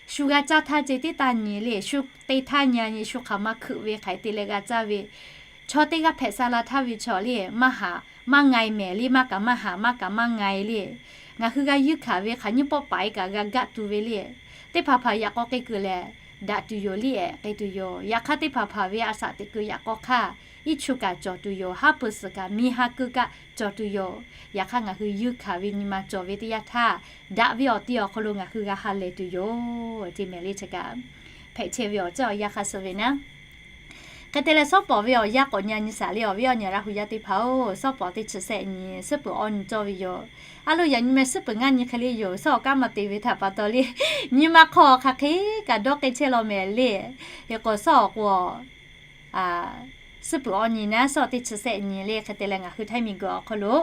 shu g'a caˇ htaˇ ceh tiˉ taˇ nyi le. Shu te htaˇ nyi a nyi shu hk'aˬ ma hkeuꞈ ve hk'aˬ hk'e te leh g'a caˇ ve chaw teˇ g'aˇ hpehꞈ sha la htaˇ ve chaw le maˇ haꞈ maˇ nga e mehˍ le. Maˇ kaꞈ maˇ haꞈ maˇ kaꞈ maˇ nga e le. Ngaˬ hui g'a yuˇ hkanˍ ve hk'aˬ nyiˇ pawˆ paˍ e kaꞈ g'a gaˆ tu ve le. Teˇ hpaˍ hpaˍ yaꞈ k'aw k'ai kuiˬ lehˬ daꞈ tuˬ yoˬ liˇ ehˍ k'ai tuˬ yoˬ. Yaꞈ hk'aˇ teˇ hpaˍ hpaˍ ve a saˍ teꞈ kuiˬ yaꞈ k'aw hk'aˇ iˉ chu kaꞈ cawˬ tuˬ yoˬ. Haˉ pui suhˍ kaꞈ miˇ ha keu kaꞈ cawˬ tuˬ yoˬ. Yaꞈ hk'aˇ ngaˬ hui yuˇ hkanˍ ve nyi ma cawˬ ve teˇ yanˇ htaˇ daꞈ ve awˬ te awˬ hk'aw lo ngaˬ hui g'a ha lehˬ tuˬ yoˬ. Te mehˍ le chi kaꞈ hpehꞈ chehˇ ve awˬ ceuˬ awˬ yanˇ hk'a suh ve naˉ. Hk'e te leh shawˉ pawˍ ve awˬ yanˇ k'awꞈ nyi a nyi shaˍ le awˬ viˉ awˬ nyi Laˇ hu yaˇ teˇ hpaˍ oˬ, shawˉ pawˍ teˇ chi sehˆ nyi suhˉ peuˬ awˇ nyi cawˇ ve yoˬ. A lo yaꞈ nyi meh suhˉ peuˬ ngaˇ nyi hk'e le yoˬ. Shawˉ awˬ kanˉ maˇ te ve htaꞈ pa taw le nyi ma hk'aw hk'aˬ hk'e kaꞈ dawˇ k'ai chehˇ law mehˍ le. Hk'e k'o shawˉ awˬ k'o suhˉ peuˬ awˇ nyi naˉ shawˉ teˇ chi sehˆ nyi le. Hk'e te leh ngaˬ hui Htaiˇ miˬguiˬ awˬ hk'aw lo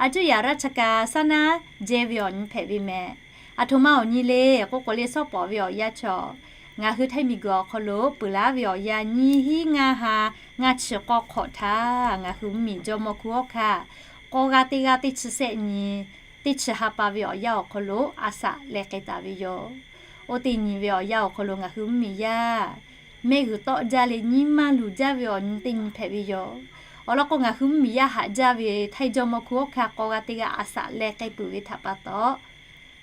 a cuˇ yaꞈ raˇ cha ka saˉ naˉ jehˇ ve awˬ nyi hpehꞈ ve mehˍ. Aˬ htoꞈ ma awˬ nyi le k'oˆ k'o le shawˉ pawˍ ve awˬ yanˇ chaw ngaˬ hui Htaiˇ miˬguiˬ awˬ hk'aw lo peuˬ laˇ ve awˬ yanˇ nyiˇ hinˉ ngaˇ ha ngaˇ chi k'awˇ hk'awꞈ htaˇ ngaˬ hui mvuhˇmiˬ jawˇmawˇ hkunˉ hawˉ hkanˇ k'aw g'aˇ teˇ g'aˇ teˇ chi sehˆ nyi teˇ chi ha pa ve awˬ yanˇ awˬ hk'aw lo a saꞈ leh k'ai taˍ ve yoˬ. Oˇ teˇ nyi ve awˬ yanˇ awˬ hk'aw lo ngaˬ hui mvuhˇmiˬ yaˇ mehˆ g'uiˬ tawˆ jaˇ leh nyi ma luˬ jaˇ ve awˬ nyi teˇ nyi hpehꞈ ve yoˬ. Awˬ lawn k'o ngaˬ hui mvuhˇmiˬ yaˇ haꞈ jaˇ ve Htaiˇ jawˇmawˇ hkunˉ hawˉ hkanˇ k'aw g'aˇ teˇ g'aˇ a saꞈ leh k'ai peuˬ ve htaꞈ pa taw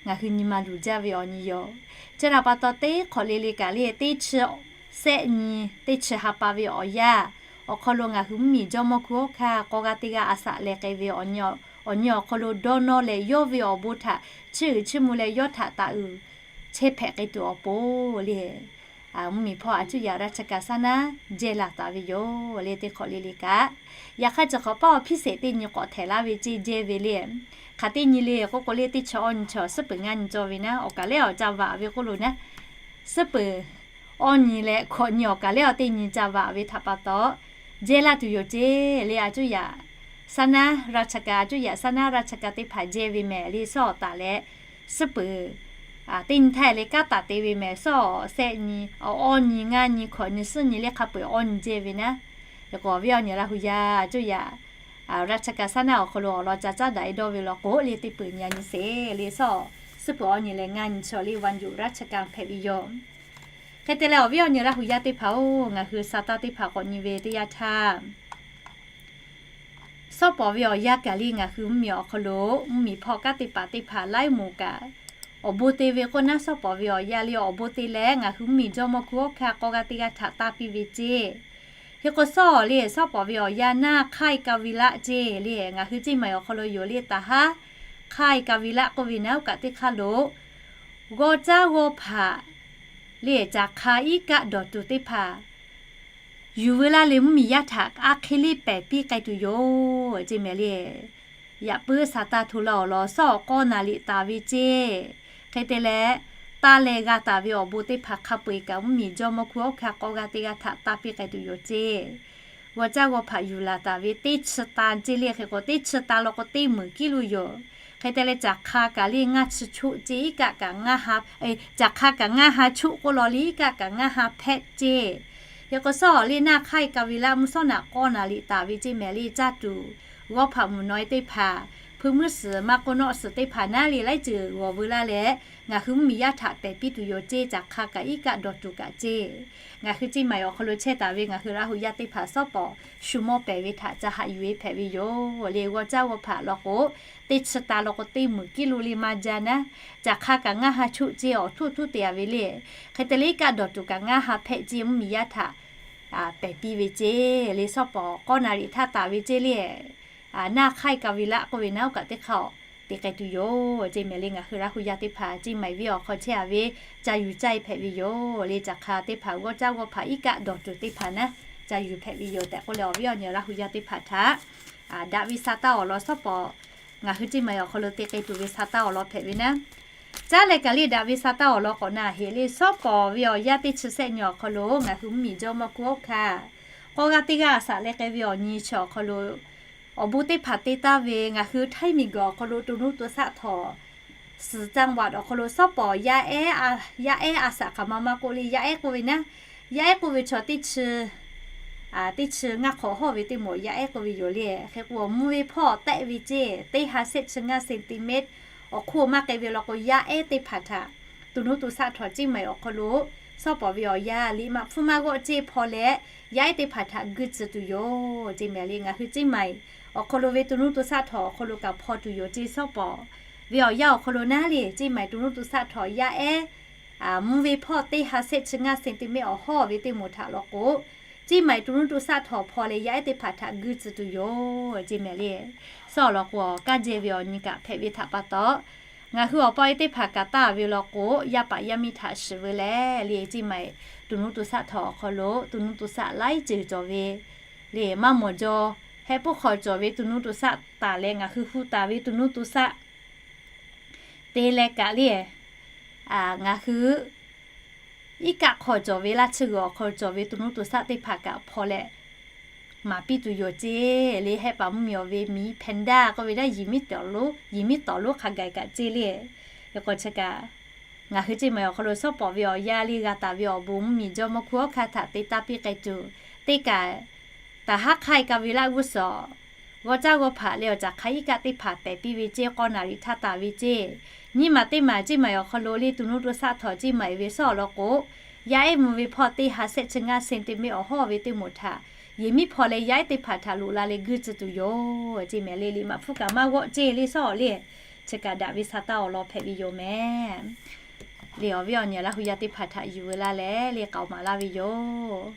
ngaˬ hui nyi ma luˬ jaˇ ve awˬ nyi yoˬ. Chi htaꞈ pa taw teˇ hk'awꞈ le le kaꞈ le teˇ chi sehˆ nyi teˇ chi ha pa ve awˬ yanˇ awˬ hk'aw lo ngaˬ hui mvuhˇmiˬ jawˇmawˇ hkuiˉ awˉ hkaˇ k'aw g'aˇ teˇ g'aˇ a shaꞈ leh k'ai ve awˬ nyi awˬ hk'aw lo dawˇ nawˇ leh yawˇ ve awˬ bon htaꞈ chiˇ uiˍ chiˇ mvuh leh yawˇ htaꞈ taˍ uiˍ chehˇ hpehꞈ k'ai tuˬ awˬ pon le, mvuhˇmiˬ hpawˇ a cuˇ yaꞈ ราชการ saˉ naˉ jehˇ laˬ taˍ ve yoˬ le teˇ hk'awꞈ le le kaꞈ. Yaꞈ hk'aˇ chi hk'awꞈ paˉ awˬ hpiˇ sheˍ teˇ nyi k'awꞈ htehꞈ laˇ ve ceˇ jehˇ ve le. Hk'aˬ teˇ nyi le k'oˆ k'o le teˇ chi awˇ nyi chi awˬ suhˉ peuˬ ngaˇ nyi cawˇ ve naˉ awˬ kaˬ lehˉ awˬ ca vaꞈ ve k'oˆ lo naˉ, suhˉ peuˬ awˇ nyi leh hkawꞈ nyi awˬ kaˬ lehˉ awˬ teˇ nyi ca vaꞈ ve htaꞈ pa taw, jehˇ laˇ tuˬ yoˬ ceˇ le. A cuˇ yaꞈ saˉ naˉ ราชการ a cuˇ yaꞈ saˉ naˉ ราชการ teˇ hpaˍ jehˇ ve mehˍ le suhˉ awˬ taˍ leh, suhˉ peuˬ teˇ nyi htaˇ le kanˉ taˍ te ve mehˍ suhˉ awˬ sehˆ nyi, awˬ awˇ nyi, ngaˇ nyi, hkawꞈ nyi, suhˉ nyi le hk'a peu-eˬ awˇ nyi jehˇ ve naˉ. Yaꞈ k'o awˬ viˉ awˬ nyi Laˇ hu yaˇ a cuˇ yaꞈ ราชการ saˉ naˉ awˬ hk'aw lo awˬ lawn ca caˉ daꞈ e dawˇ ve law k'o le teˇ peuˬ nyi a nyi sheˍ le suhˉ, suhˉ peuˬ awˇ nyi leh ngaˇ nyi chi awˬ le วันหยุดราชการ hpehꞈ ve yoˬ. Hk'e te leh awˬ viˉ awˬ nyi Laˇ hu yaˇ teˇ hpaˍ-oˬ, ngaˬ hui sa taˇ teˇ hpaˍ k'awꞈ nyi ve teˇ yanˇ htaˇ, suhˉ pawˍ ve awˬ yanˇ kaꞈ le ngaˬ hui mvuhˇmiˬ awˬ hk'aw lo mvuhˇmiˬ hpawˇ kanˉ te paˍ teˇ hpaˍ laiˉ moˍ kaꞈ awˬ bon te ve k'oˆ naˉ, suhˉ pawˍ ve awˬ yanˇ le awˬ bon te leh ngaˬ hui mvuhˇmiˬ jawˇmawˇ hkuiˉ awˉ hkaˇ k'aw g'aˇ teˇ g'aˇ htaꞈ taˇ piˇ ve ceˇ. Hk'e k'o suhˉ le suhˉ pawˍ ve awˬ yanˇ naˆ hk'aiˇ กาวิระ ceˇ le ngaˬ hui ceˇ maˬ awˬ hk'aw lo yoˬ le taˍ haˉ hk'aiˇ กาวิระ k'oˆ ve naˉ oˇ kaꞈ teˇ hk'aˇ lo g'awˇ caˉ g'awˇ hpaꞈ le caˬ hk'a iˉ kaˆ dawˬ tuˬ teˇ hpaˍ yuˬ veu laˇ le mvuhˇmiˬ yaˇ htaꞈ a hk'e le pehˬ piˇ k'ai tuˬ yoˬ ceˇ mehˍ le. Yaꞈ puiˉ sa taˇ hto laˇ awˬ lawn suhˉ awˬ k'awˇ naˍ riꞈ taˍ ve ceˇ. Hk'e te leh, taˇ leh g'a taˍ ve awˬ bon teˇ hpaˍ hk'a peu-eˬ kaꞈ mvuhˇmiˬ jawˇmawˇ hkuiˉ awˉ hkaˇ k'aw g'aˇ teˇ g'aˇ htaꞈ taˇ piˇ k'ai tuˬ yoˬ ceˇ. G'awˇ caˉ g'awˇ hpaꞈ yuˬ laˬ taˍ ve teˇ chi tan ceˇ le hk'e k'o teˇ chi tan law k'o teˇ meunˍ kiˉ lo yoˬ. Hk'e te leh caˬ hk'a kaꞈ le ngaˇ chi choˆ ceˇ iˉ kaˆ kaꞈ ngaˇ ha, caˬ hk'a kaꞈ ngaˇ ha choˆ k'oˆ law le iˉ kaˆ kaꞈ ngaˇ ha hpehˆ ceˇ. Hk'e k'o suhˉ le naˆ hk'aiˇ กาวิระ mvuhˇ suhˉ naꞈ k'awˇ naˍ riꞈ taˍ ve ceˇ mehˍ le caˇ tuˬ g'awˇ hpaꞈ mvuhˬ naw e teˇ hpaˍ, hpui mvuhˇ suhˍ maˇ k'oˆ nawˆ suhˍ teˇ hpaˍ naˉ le laiˉ ceuˬ g'awˬ veu laˇ leh ngaˬ hui mvuhˇmiˬ yaˇ htaꞈ pehˬ piˇ tuˬ yoˬ ceˇ. Caˬ hk'a kaꞈ iˉ kaˆ dawˬ tuˬ kaꞈ ceˇ. Ngaˬ hui ceˇ maˬ awˬ hk'aw lo chehˇ taˍ ve ngaˬ hui Laˇ hu yaˇ teˇ hpaˍ suhˉ pawˍ shu mawˇ pehˍ ve htaꞈ ca haꞈ yuˬ e hpehꞈ ve yoˬ le. G'awˇ caˉ g'awˇ hpaꞈ law k'o teˇ chi tan law k'o teˇ meunˍ kiˉ lo le maˇ jaˇ naˉ. Caˬ hk'a kaꞈ ngaˇ ha choˆ ceˇ awˬ htuˇ htuˇ te a ve le. Hk'e te leh iˉ kaˆ dawˬ tuˬ kaꞈ ngaˇ ha hpehˆ ceˇ mvuhˇmiˬ yaˇ htaꞈ pehˬ piˇ ve ceˇ le suhˉ pawˍ k'awˇ naˍ riꞈ htaˇ taˍ ve ceˇ le. Naˆ hk'aiˇ กาวิระ k'oˆ ve naˉ oˇ kaꞈ teˇ hk'aˇ teꞈ k'ai tuˬ yoˬ ceˇ mehˍ le. Ngaˬ hui Laˇ hu yaˇ teˇ hpaˍ ceˇ maˬ viˉ awˬ hk'aw chehˇ a ve ca yuˬ caˇ e hpehꞈ ve yoˬ le. Caˬ hk'a teˇ hpaˍ g'awˇ caˉ g'awˇ hpaꞈ iˉ kaˆ dawˬ tuˬ teˇ hpaˍ naˉ ca yuˬ hpehꞈ ve yoˬ tehꞈ k'oˆ leh awˬ viˉ awˬ nyi Laˇ hu yaˇ teˇ hpaˍ htaꞈ daꞈ ve sa taˇ awˬ lawn suhˉ pawˍ ngaˬ hui ceˇ maˬ awˬ hk'aw lo teꞈ k'ai tuˬ ve sa taˇ awˬ lawn hpehꞈ ve naˉ. Caˉ leh kaꞈ le daꞈ ve sa taˇ awˬ lawn k'awꞈ na heꞈ le suhˉ pawˍ ve awˬ yanˇ teˇ chi sehˆ nyi awˬ hk'aw lo ngaˬ hui mvuhˇmiˬ jawˇmawˇ hkuiˉ awˉ hkaˇ k'aw g'aˇ teˇ g'aˇ a shaꞈ leh k'ai ve awˬ nyi chi awˬ hk'aw lo awˬ bon teˇ hpaˍ te taˍ ve ngaˬ hui htaiˇ miˬguiˬ awˬ hk'aw lo ตำรวจ saˆ htawnˍ suhˍ จังหวัด awˬ hk'aw lo suhˉ pawˍ yaˇ ehˉ, yaˇ ehˉ a shaꞈ hk'aˬ ma maˇ k'oˆ le yaˇ ehˉ k'oˆ ve naˉ. Yaˇ ehˉ k'oˆ ve chaw teˇ chi teˇ chi ngaˇ hk'awꞈ hawˇ ve teˇ moˍ yaˇ ehˉ k'oˆ ve yoˬ le. Hk'e k'o mvuh ve hpawˇ tehˆ ve ceˇ teˇ ha sehˆ chi ngaˇ เซนติเมตร awˬ hk'oˆ maˇ k'ai ve law k'o yaˇ ehˉ teˇ hpaˍ htaꞈ ตำรวจ saˆ htawnˍ ceˇ maˬ awˬ hk'aw lo suhˉ pawˍ ve awˬ yanˇ liꞈ maꞈ hpfuhˇ maˇ g'awˆ ceˇ hpaw leh yaˇ ehˉ teˇ hpaˍ htaꞈ guˇ tcuh tuˬ yoˬ ceˇ mehˍ le. Ngaˬ hui ceˇ maˬ awˬ hk'aw lo ve ตำรวจ saˆ htawnˍ awˬ hk'aw lo kaꞈ hpaw tuˬ yoˬ ceˇ suhˉ pawˍ ve awˬ yanˇ awˬ hk'aw lo naˉ le ceˇ maˬ ตำรวจ saˆ htawnˍ yaˇ ehˉ mvuh ve hpawˇ teˇ ha sehˆ chi ngaˇ เซนติเมตร awˬ hawˇ ve teˇ moˍ htaꞈ law k'o, ceˇ maˬ ตำรวจ saˆ htawnˍ hpaw leh yaˇ ehˉ teˇ hpaˍ htaꞈ guˇ tcuh tuˬ yoˬ ceˇ mehˍ le. Suhˉ awˬ lawn k'o, awˬ kaˇ jehˇ ve awˬ nyi kaꞈ hpehꞈ ve htaꞈ pa taw, ngaˬ hui awˬ pa e teˇ hpaˍ kaꞈ taˇ ve law k'o, yaˇ paˍ yaˇ miˇ htaꞈ shiˍ veu leh le ceˇ maˬ ตำรวจ saˆ htawnˍ awˬ hk'aw lo ตำรวจ saˆ laiˉ ceuˬ cawˬ ve le maˇ mawˬ jaw heh puˉ hk'aw cawˬ ve ตำรวจ saˆ taˍ leh ngaˬ hui hu taˍ ve ตำรวจ saˆ te leh kaꞈ le ngaˬ hui iˉ kaˆ hk'aw cawˬ ve laˇ chi g'uiˬ awˬ hk'aw cawˬ ve ตำรวจ saˆ teˇ hpaˍ kaꞈ hpaw leh maˍ piˇ tuˬ yoˬ ceˇ le. Heh paˍ mvuhˇmiˬ awˬ ve miˬ แพนด้า k'oˆ ve naˉ, yiˬ miˉ tawˍ lonˉ hk'a gaˬ kaꞈ ceˇ le. Yaꞈ k'o chi kaꞈ ngaˬ hui ceˇ maˬ awˬ hk'aw lo suhˉ pawˍ ve awˬ yanˇ le g'a taˍ ve awˬ bon mvuhˇmiˬ jawˇmawˇ hkuiˉ awˉ hkaˇ htaꞈ te taˇ piˇ k'ai tuˬ, teˇ kaꞈ taˍ haˉ hk'aiˇ กาวิระ g'uˇ suhˍ g'awˇ caˉ g'awˇ hpaꞈ leh awˬ caˬ hk'a iˉ kaˆ teˇ hpaˍ pehˬ piˇ ve ceˇ, k'awˇ naˍ riꞈ htaˇ taˍ ve ceˇ. Nyiˇ maˬ teˇ maˬ ceˇ maˬ awˬ hk'aw lo le ตำรวจ saˆ htawnˍ ceˇ maˬ ve suhˉ awˬ lawn k'o, yaˇ ehˉ mvuh ve hpawˇ teˇ ha sehˆ chi ngaˇ เซนติเมตร awˬ hawˇ ve teˇ moˍ htaꞈ yiˬ miˉ hpaw leh yaˇ ehˉ teˇ hpaˍ htaꞈ loꞈ la leh guˇ tcuh tuˬ yoˬ ceˇ mehˍ le. Liꞈ maꞈ hpfuhˇ kaꞈ maˇ g'awˆ ceˇ le suhˉ le. Chi kaꞈ daꞈ ve sa taˇ awˬ lawn hpehꞈ ve yoˬ mehˍ le. Awˬ viˉ awˬ nyi Laˇ hu yaˇ teˇ hpaˍ htaꞈ yuˬ veu laˇ leh le k'aoˍ maˍ laˇ ve yoˬ.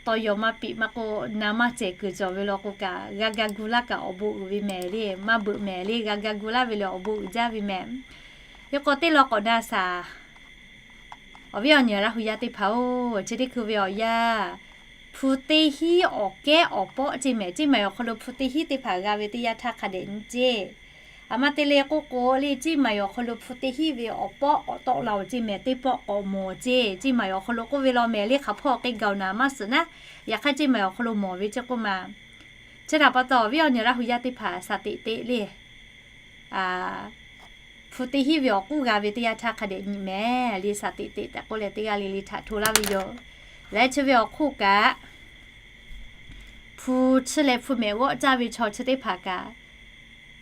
tawˇ yaw maˇ piꞈ maˇ k'oˆ, na maˇ cehˬ kuiˬ cawˬ ve law k'o kaꞈ, g'a ga gu laˇ kaꞈ awˬ bon uiˍ ve mehˍ le, maˇ beuꞈ mehˍ le, g'a ga gu laˇ ve lehˬ awˬ bon uiˍ jaˇ ve mehˍ. Hk'e k'o teˇ law k'awꞈ na shaˍ. Awˬ viˉ awˬ nyi Laˇ hu yaˇ teˇ hpaˍ-oˬ, chi teˇ hkui ve awˬ yanˇ, hpu teˇ hinˉ awˬ kehˉ awˬ pawˆ ceˇ mehˍ. Ceˇ maˬ awˬ hk'aw lo hpu teˇ hinˉ teˇ hpaˍ g'a ve teˇ yanˇ htaˇ hk'a dehꞈ nyi ceˇ. Aˬ ma te le k'oˆ k'o le, ceˇ maˬ awˬ hk'aw lo hpu teˇ hinˉ ve awˬ pawˆ k'awꞈ tawˆ la-oˬ ceˇ mehˍ, teˇ pawˆ k'awꞈ mawˬ ceˇ. Ceˇ maˬ awˬ hk'aw lo k'oˆ ve law mehˍ le, hk'aˬ hpawˇ k'e gaˬ-oˬ naˍ maˇ suhˍ naˉ. Yaꞈ hk'aˇ ceˇ maˬ awˬ hk'aw lo mawˬ ve ceˇ k'oˆ ma. Chi htaꞈ pa taw awˬ viˉ awˬ nyi Laˇ hu yaˇ teˇ hpaˍ shaˍ teꞈ teꞈ le. Hpu teˇ hinˉ ve awˬ k'uˉ g'a ve teˇ yanˇ htaˇ hk'a dehꞈ nyi mehˍ le, shaˍ teꞈ teꞈ tehꞈ k'oˆ leh teˇ g'aˇ le le htaꞈ hto laˇ ve yoˬ. Leh chi ve awˬ hk'oˆ kaꞈ, hpu chiˇ leh hpu mehꞈ g'awˆ caˇ ve chaw chi teˇ hpaˍ kaꞈ,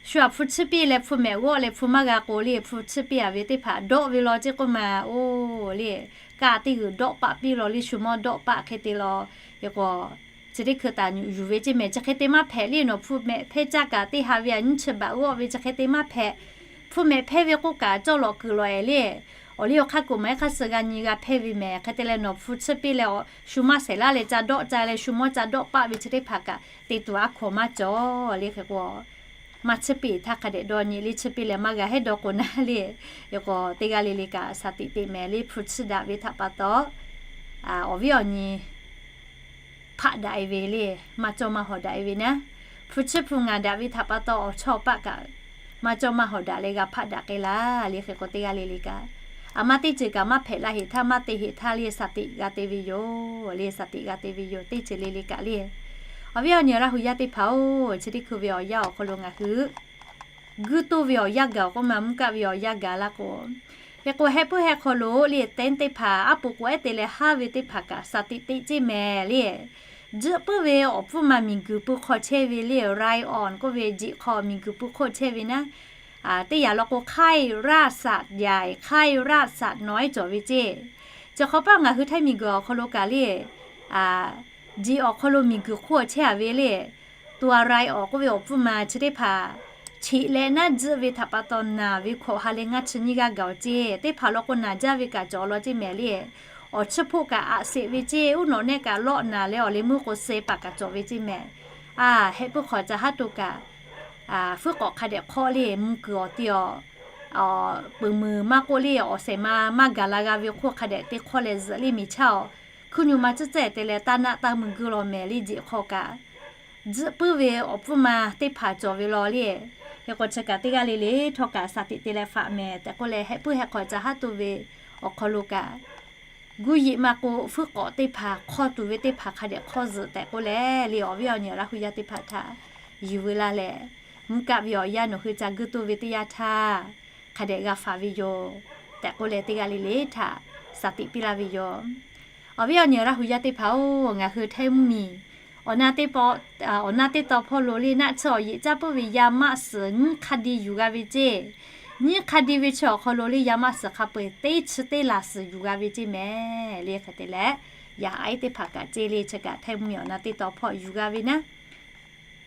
shu aꞈ hpu chiˇ piˇ leh hpu mehꞈ g'awˆ leh hpu maˇ g'a k'o le, hpu chiˇ piˇ-a ve teˇ hpaˍ dawˆ ve law ceˇ k'oˆ ma-oˬ le. Kaˇ teˇ g'uiˬ dawˆ paˆ piˇ law le, shu mawˇ dawˆ paˆ hk'e te law. Hk'e k'o, chi teˇ hkui taˍ nyuꞈ yuˬ ve ceˇ mehˍ, chi hk'e te maˇ hpehꞈ le nawˬ hpu mehꞈ hpehˇ caˇ kaꞈ teˇ ha ve aꞈ nyiˇ chi baꞈ g'awˆ ve chi hk'e te maˇ hpehꞈ. Hpu mehꞈ hpehˇ ve k'oˆ kaꞈ cawˇ lawꞈ kuiˬ lawꞈ-e le. Awˬ liˇ awˬ hk'aˇ k'oꞈ maˍ-e hk'aˇ suh g'a nyi g'a hpehˇ ve mehˍ. Hk'e te leh nawˬ hpu chiˇ piˇ leh shu maˇ shehˍ laˇ leh ca dawˆ ca leh shu mawˇ ca dawˆ paˆ ve chi teˇ hpaˍ kaꞈ te tuˬ aˉ hkaw maˇ cawˬ le. Hk'e k'o, maˇ chiˇ piˇ htaˇ hk'a dehꞈ dawˇ nyi le, chiˇ piˇ leh maˇ g'a heˉ dawˇ k'o naˉ le. Hk'e k'o teˇ g'aˇ le le kaꞈ shaˍ teꞈ teꞈ mehˍ le, hpu chiˇ daꞈ ve htaꞈ pa taw, awˬ viˉ awˬ nyi hpaˆ daꞈ-e ve le, maˇ cawˇ maˇ hawˍ daꞈ-e ve naˉ. Hpu chiˇ hpu ngaˬ daꞈ ve htaꞈ pa taw awˬ chawˇ paˆ kaꞈ maˇ cawˇ maˇ hawˍ daꞈ leh g'a hpaˆ daꞈ k'ai laˇ le. Hk'e k'o teˇ g'aˇ le le kaꞈ, aˬ ma teˇ ceuˬ kaꞈ maˇ hpehꞈ la heˍ htaˇ maˇ te heˍ htaˇ le shaˍ teꞈ g'a te ve yoˬ le, shaˍ teꞈ g'a te ve yoˬ. Teˇ ceuˬ le le kaꞈ le, awˬ viˉ awˬ nyi Laˇ hu yaˇ teˇ hpaˍ-oˬ, chi teˇ hkui ve awˬ yanˇ awˬ hk'aw lo ngaˬ hui guˇ toˇ ve awˬ yanˇ gaˬ-oˬ k'oˆ ma, mvuhˇ kaˆ ve awˬ yanˇ gaˬ laˇ k'o, hk'e k'o heh puiˉ heh hk'aw lo le, teˇ teˇ hpaˍ aˉ po k'o ehˉ te leh haˉ ve teˇ hpaˍ kaꞈ shaˍ teꞈ teꞈ ceˇ mehˍ le. Tzuhˆ puiˉ ve awˬ pfuhˇ ma miˬguiˬ pui hk'aw chehˇ ve le, raˍ awˬ k'oˆ ve jeꞈ hk'aw miˬguiˬ pui hk'oˆ chehˇ ve naˉ. Teˇ yanˇ law k'o hk'aiˇ raˆ saꞈ yaꞈ, hk'aiˇ raˆ saꞈ nawˉ-ehˉ cawˬ ve ceˇ. Chi hk'aw paˆ ngaˬ hui Htaiˇ miˬguiˬ awˬ hk'aw lo kaꞈ le, jeꞈ awˬ hk'aw lo miˬguiˬ hk'oˆ chehˇ-a ve le. To a raˍ awˬ k'oˆ ve awˬ pfuhˇ ma chi teˇ hpaˍ cheꞈ leh naˉ tzuhˆ ve htaꞈ pa taw naˬ ve hkawꞈ ha leh ngaˇ chi nyiˇ g'aˇ gaˬ-oˬ ceˇ. Teˇ hpaˍ law k'o naˬ jaˇ ve kaꞈ cawˬ law ceˇ mehˍ le. Awˬ chiˇ hpoˆ kaꞈ aꞈ sheˍ ve ceˇ, uˉ nawꞈ nehˆ kaꞈ lawˆ naˬ leh awˬ leh meuˇ k'o suh paˍ kaꞈ cawˬ ve ceˇ mehˍ. A, heh puiˉ hk'awꞈ ca haˉ to kaꞈ, fuiˉ k'awꞈ hk'a dehꞈ hk'awˆ le, mvuh kuiˬ awˬ ti awˬ, peuˬ muiˬ maˇ k'oˆ le, awˬ shehˍ ma maˇ gaˬ la g'a ve hk'oˆ hk'a dehꞈ te hk'awˆ leh zuhꞈ le miˬ chaˇ-oˬ. Hkuiˇ nyi ma tcuhˉ tcuhˉ te leh taˇ naˆ taˇ mui guˇ law mehˍ le, jeꞈ hk'aw kaꞈ tzuhˆ puiˉ ve awˬ pfuhˇ ma teˇ hpaˍ cawˬ ve law le. Hk'e k'o chi kaꞈ teˇ g'aˇ le le htawˇ kaꞈ shaˍ teꞈ te leh faꞈ mehˍ tehꞈ k'oˆ leh heh puiˉ heh hk'awꞈ ca haˉ to ve awˬ hk'aw lo kaꞈ, guˇ yeꞈ maˇ k'o fuiˉ k'awꞈ teˇ hpaˍ hk'awˇ tuˬ ve teˇ hpaˍ hk'a dehꞈ hk'awˇ zuhꞈ tehꞈ k'oˆ leh le, awˬ viˉ awˬ nyi Laˇ hu yaˇ teˇ hpaˍ htaꞈ yuˬ veu laˇ leh, mvuhˇ kaˆ ve awˬ yanˇ nawˬ hui ca guˇ toˇ ve teˇ yanˇ htaˇ hk'a dehꞈ g'a faˍ ve yoˬ tehꞈ k'oˆ leh teˇ g'aˇ le le htaꞈ shaˍ teꞈ piˇ laˇ ve yoˬ. Awˬ viˉ awˬ nyi Laˇ hu yaˇ teˇ hpaˍ-oˬ, ngaˬ hui Htaiˇ mvuhˇmiˬ awˬ na teˇ taw, awˬ na teˇ taw hpawˇ lo le naˆ tsuhˇ awˬ yeꞈ caˇ puiˉ ve yaˇ maˆ suhˍ nyiˇ hk'a di yuˬ g'a ve ceˇ. Nyiˇ hk'a di ve chi awˬ hk'aw lo le yaˇ maˆ suhˍ hk'a peu-eˬ teˇ chi teˇ laˬ suhˍ yuˬ g'a ve ceˇ mehˍ le. Hk'e te leh, yaꞈ aiˉ teˇ hpaˍ kaꞈ ceˇ le, chi kaꞈ Htaiˇ mvuhˇmiˬ awˬ na teˇ taw hpawˇ yuˬ g'a ve naˉ.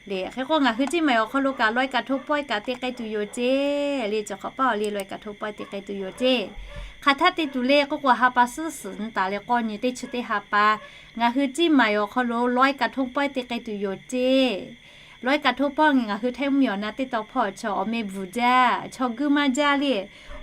Le hk'e k'o ngaˬ hui ceˇ maˬ awˬ hk'aw lo kaꞈ ลอยกระทง pawehˇ kaꞈ te k'ai tuˬ yoˬ ceˇ. Le chi hk'awꞈ paˆ awˬ le ลอยกระทง pawehˇ te k'ai tuˬ yoˬ ceˇ. Hk'aˬ htaˇ te tuˬ le k'oˆ k'o, ha pa suhˉ suhˍ nyi taˍ leh k'awˇ nyi teˇ chi teˇ ha pa ngaˬ hui ceˇ maˬ awˬ hk'aw lo ลอยกระทง pawehˇ te k'ai tuˬ yoˬ ceˇ. ลอยกระทง pawehˇ ngaˬ hui Htaiˇ mvuhˇmiˬ awˬ na teˇ taw hpawˇ chaw awˬ meh bvuhˬ jaˇ, chaw guiˇ maˇ jaˇ le.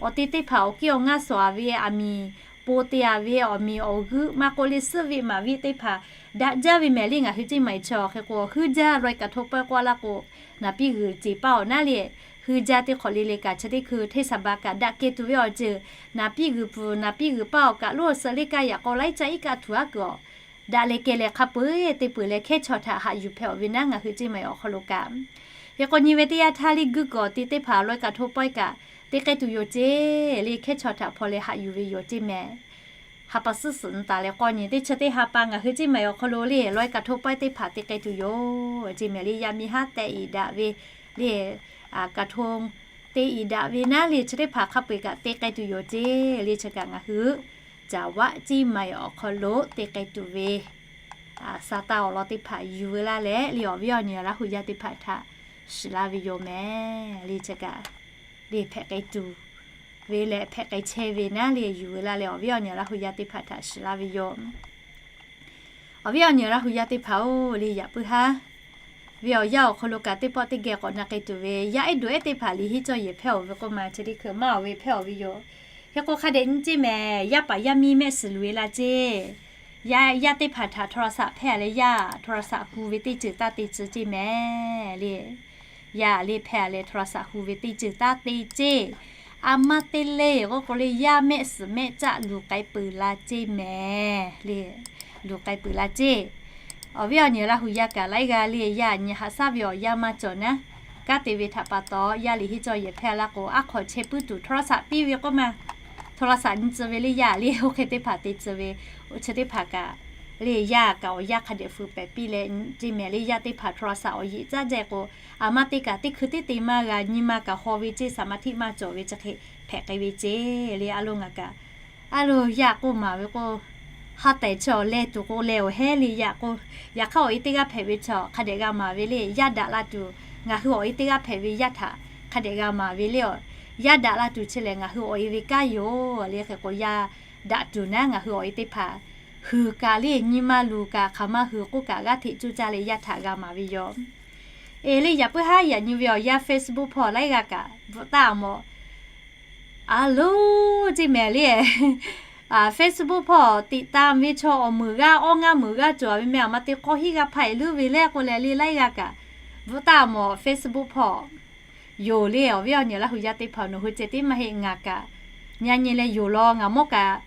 Awˬ te teˇ hpaˍ awˬ kiˇ awˬ ngaˇ sawˍ-a ve aˬ miˍ, po te-a ve awˬ miˍ awˬ g'euˆ maˇ k'oˆ le, suhˉ veˆ maˍ veˆ teˇ hpaˍ daꞈ jaˇ ve mehˍ le. Ngaˬ hui ceˇ maˬ chaw hk'e k'o, huiˉ jaˇ ลอยกระทง pawehˇ k'oˆ laˇ k'o, naˍ piˇ g'uiˬ ceˬ paˇ-oˬ naˉ le. Huiˉ jaˇ teˇ hk'awꞈ le le kaꞈ chi teˇ hkui hteˇ saˍ ba kaꞈ daꞈ kehˬ tuˬ ve awˬ ceuˬ, naˍ piˇ g'uiˬ pfuhˍ naˍ piˇ g'uiˬ paˇ awˬ kaꞈ loˇ suhˍ le kaˇ yaꞈ k'aw laiˉ caˇ iˉ kaˆ tuˬ aˉ kuiˬ-oˬ, daꞈ leh kehˬ leh hk'a peu-eˬ te peuˬ leh hkehˉ chaw htaꞈ haꞈ yuˬ hpehꞈ-oˬ ve naˉ ngaˬ hui ceˇ maˬ awˬ hk'aw lo kaꞈ. Hk'e k'o nyi ve teˇ yanˇ htaˇ le guiˇ kuiˬ awˬ te teˇ hpaˍ ลอยกระทง pawehˇ kaꞈ te k'ai tuˬ yoˬ ceˇ. Le hkehˉ chaw htaꞈ hpaw leh haꞈ yuˬ ve yoˬ ceˇ mehˍ. Ha pa suhˉ suhˍ nyi taˍ leh k'awˇ nyi teˇ chi teˇ ha pa ngaˬ hui ceˇ maˬ awˬ hk'aw lo le ลอยกระทง pawehˇ teˇ hpaˍ te k'ai tuˬ yoˬ ceˇ mehˍ. Le yaˇ miˇ haˉ tehꞈ iˍ daꞈ ve le, กระทง te iˍ daꞈ ve naˉ le chi teˇ hpaˍ hk'a peu-eˬ kaꞈ te k'ai tuˬ yoˬ ceˇ. Le chi kaꞈ ngaˬ hui caˍ vaˆ ceˇ maˬ awˬ hk'aw lo te k'ai tuˬ ve sa taˇ awˬ lawn teˇ hpaˍ yuˬ veu laˇ leh le awˬ viˉ awˬ nyi Laˇ hu yaˇ teˇ hpaˍ htaꞈ shiˍ laˇ ve yoˬ mehˍ. Le chi kaꞈ le hpehꞈ k'ai tuˬ ve leh hpehꞈ k'ai chehˇ ve naˉ le yuˬ veu laˇ leh awˬ viˉ awˬ nyi Laˇ hu yaˇ teˇ hpaˍ htaꞈ shiˍ laˇ ve yoˬ. Awˬ viˉ awˬ nyi Laˇ hu yaˇ teˇ hpaˍ-oˬ, le yaꞈ puiˉ haˉ ve awˬ yanˇ awˬ hk'aw lo kaꞈ teˇ pawˆ teˇ geh k'awꞈ na k'ai tuˬ ve yaˇ ehˉ dawˬ ehˉ teˇ hpaˍ liꞈ henˇ cawˇ yehˬ hpehˇ-oˬ ve k'oˆ ma, chi teˇ hkui maˇ awˬ ve hpehˇ-oˬ ve yoˬ. Hk'e k'o hk'a dehꞈ nyi ceˇ mehˍ, yaˇ paˍ yaˇ miˇ mehˆ suhˍ luˬ e la ceˇ. Yaˇ, yaˇ teˇ hpaˍ htaꞈ โทรศัพท์ hpehˇ a leh yaˇ โทรศัพท์ hu ve teˇ ceuˬ taˇ te tcuh ceˇ mehˍ le. Yaˇ le hpehˇ a leh โทรศัพท์ hu ve teˇ ceuˬ taˇ te ceˇ. A maˇ te le k'oˆ k'o le, yaˇ mehˆ suhˍ mehˆ caˆ luˬ k'ai peuˬ la ceˇ mehˍ le. Luˬ k'ai peuˬ la ceˇ. Awˬ viˉ awˬ nyi Laˇ hu yaˇ kaꞈ laiˉ g'aˇ le yaˇ nyi haꞈ shaˉ ve awˬ yanˇ maˇ cawˬ naˉ. Kanˉ te ve htaꞈ pa taw, yaˇ liꞈ henˇ cawˇ yehˬ hpehˇ a laˇ k'o, aˉ hk'awꞈ chehˇ puiˉ tuˬ โทรศัพท์ piˇ ve k'oˆ ma, โทรศัพท์ nyi tcuh ve le yaˇ le, oˇ hk'e teˇ hpaˍ te tcuh ve, chi teˇ hpaˍ kaꞈ le yaˇ kaꞈ awˬ yanˇ hk'a dehꞈ fuiˍ pehˍ piˇ leh ceˇ mehˍ le. Yaˇ teˇ hpaˍ โทรศัพท์ awˬ yeꞈ caˉ jaˇ k'o, a maˇ te kaꞈ teˇ hkui teˇ te maˇ g'a, nyi ma kaꞈ haw ve ceˇ, สมาธิ maˇ cawˬ ve chi hk'e hpehꞈ k'ai ve ceˇ le. A lo ngaˬ kaꞈ, a lo yaˇ k'oˆ maˍ ve k'o, ha tehˬ chi awˬ leh tuˬ k'o leh awˬ heˉ le yaˇ k'o, yaꞈ hk'aˇ awˬ e teˇ g'aˇ hpehꞈ ve chaw hk'a dehꞈ g'a maˍ ve le. Yaˇ daꞈ la tuˬ, ngaˬ hui awˬ e teˇ g'aˇ hpehꞈ ve yaˇ htaꞈ hk'a dehꞈ g'a maˍ ve le. Awˬ yaˇ daꞈ la tuˬ chi lehˬ ngaˬ hui awˬ e ve kanˉ yoˬ le. Hk'e k'o yaˇ daꞈ tuˬ naˉ ngaˬ hui awˬ e teˇ hpaˍ huiˍ kaꞈ le, nyi ma luˬ kaꞈ, hk'aˬ ma hui k'oˆ kaꞈ g'aˇ hteꞈ cuˇ caˇ leh yaˇ htaꞈ g'a maˍ ve yoˬ. E le yaꞈ puiˉ haˉ yaꞈ nyi ve awˬ yanˇ Facebook hpawˇ laiˉ g'aˇ kaꞈ bvuhꞈ taˍ mawˬ. A lo, ceˇ mehˍ le, Facebook hpawˇ ติดตาม ve chaw awˬ meunˍ g'aˇ awˇ ngaˇ meunˍ g'aˇ cawˬ ve meh, a ma te k'awˇ hiˉ g'aˇ hpaˆ eˬ leuˉ ve le k'oˆ leh le laiˉ g'aˇ kaꞈ bvuhꞈ taˍ mawˬ. Facebook hpawˇ yoˬ le. Awˬ viˉ awˬ nyi Laˇ hu yaˇ teˇ hpaˍ nawˬ hui ceh tiˉ maˇ heˆ, ngaˬ kaꞈ nyi nyi leh yoˬ law. Ngaˬ mawˇ kaꞈ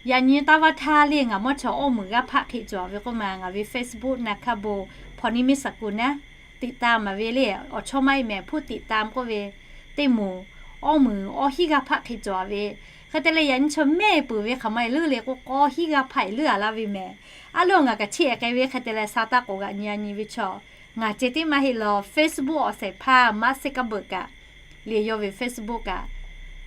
yaꞈ nyi taˇ vaˇ htaˇ le ngaˬ mawˇ chaw awˇ meunˍ g'aˇ hpaˆ hk'e cawˬ ve k'oˆ ma, ngaˬ ve Facebook naˍ hkaˇ bon hpawnˇ niˇ miˇ saˍ kuˬ naˉ ติดตาม maˍ ve le. Awˬ chawˇ maˇ heˆ mehˍ, ผู้ติดตาม k'oˆ ve teˇ moˍ awˇ meunˍ awˇ hiˉ g'aˇ hpaˆ hk'e cawˬ ve. Hk'e te leh yaꞈ nyi chaw mehˆ peuˬ ve hk'aˬ ma eˬ leuˉ le k'o k'awˇ hiˉ g'aˇ hpaˆ eˬ leuˉ a laˇ ve mehˍ. A lo ngaˬ kaꞈ cheˇ k'ai ve hk'e te leh sa taˇ k'oˍ g'aꞈ nyi a nyi ve chaw, ngaˬ ceh tiˉ maˇ heˆ law. Facebook awˬ sehˍ hpaˇ maˇ sehˆ kaˇ beuꞈ kaꞈ le, yawˇ ve Facebook kaꞈ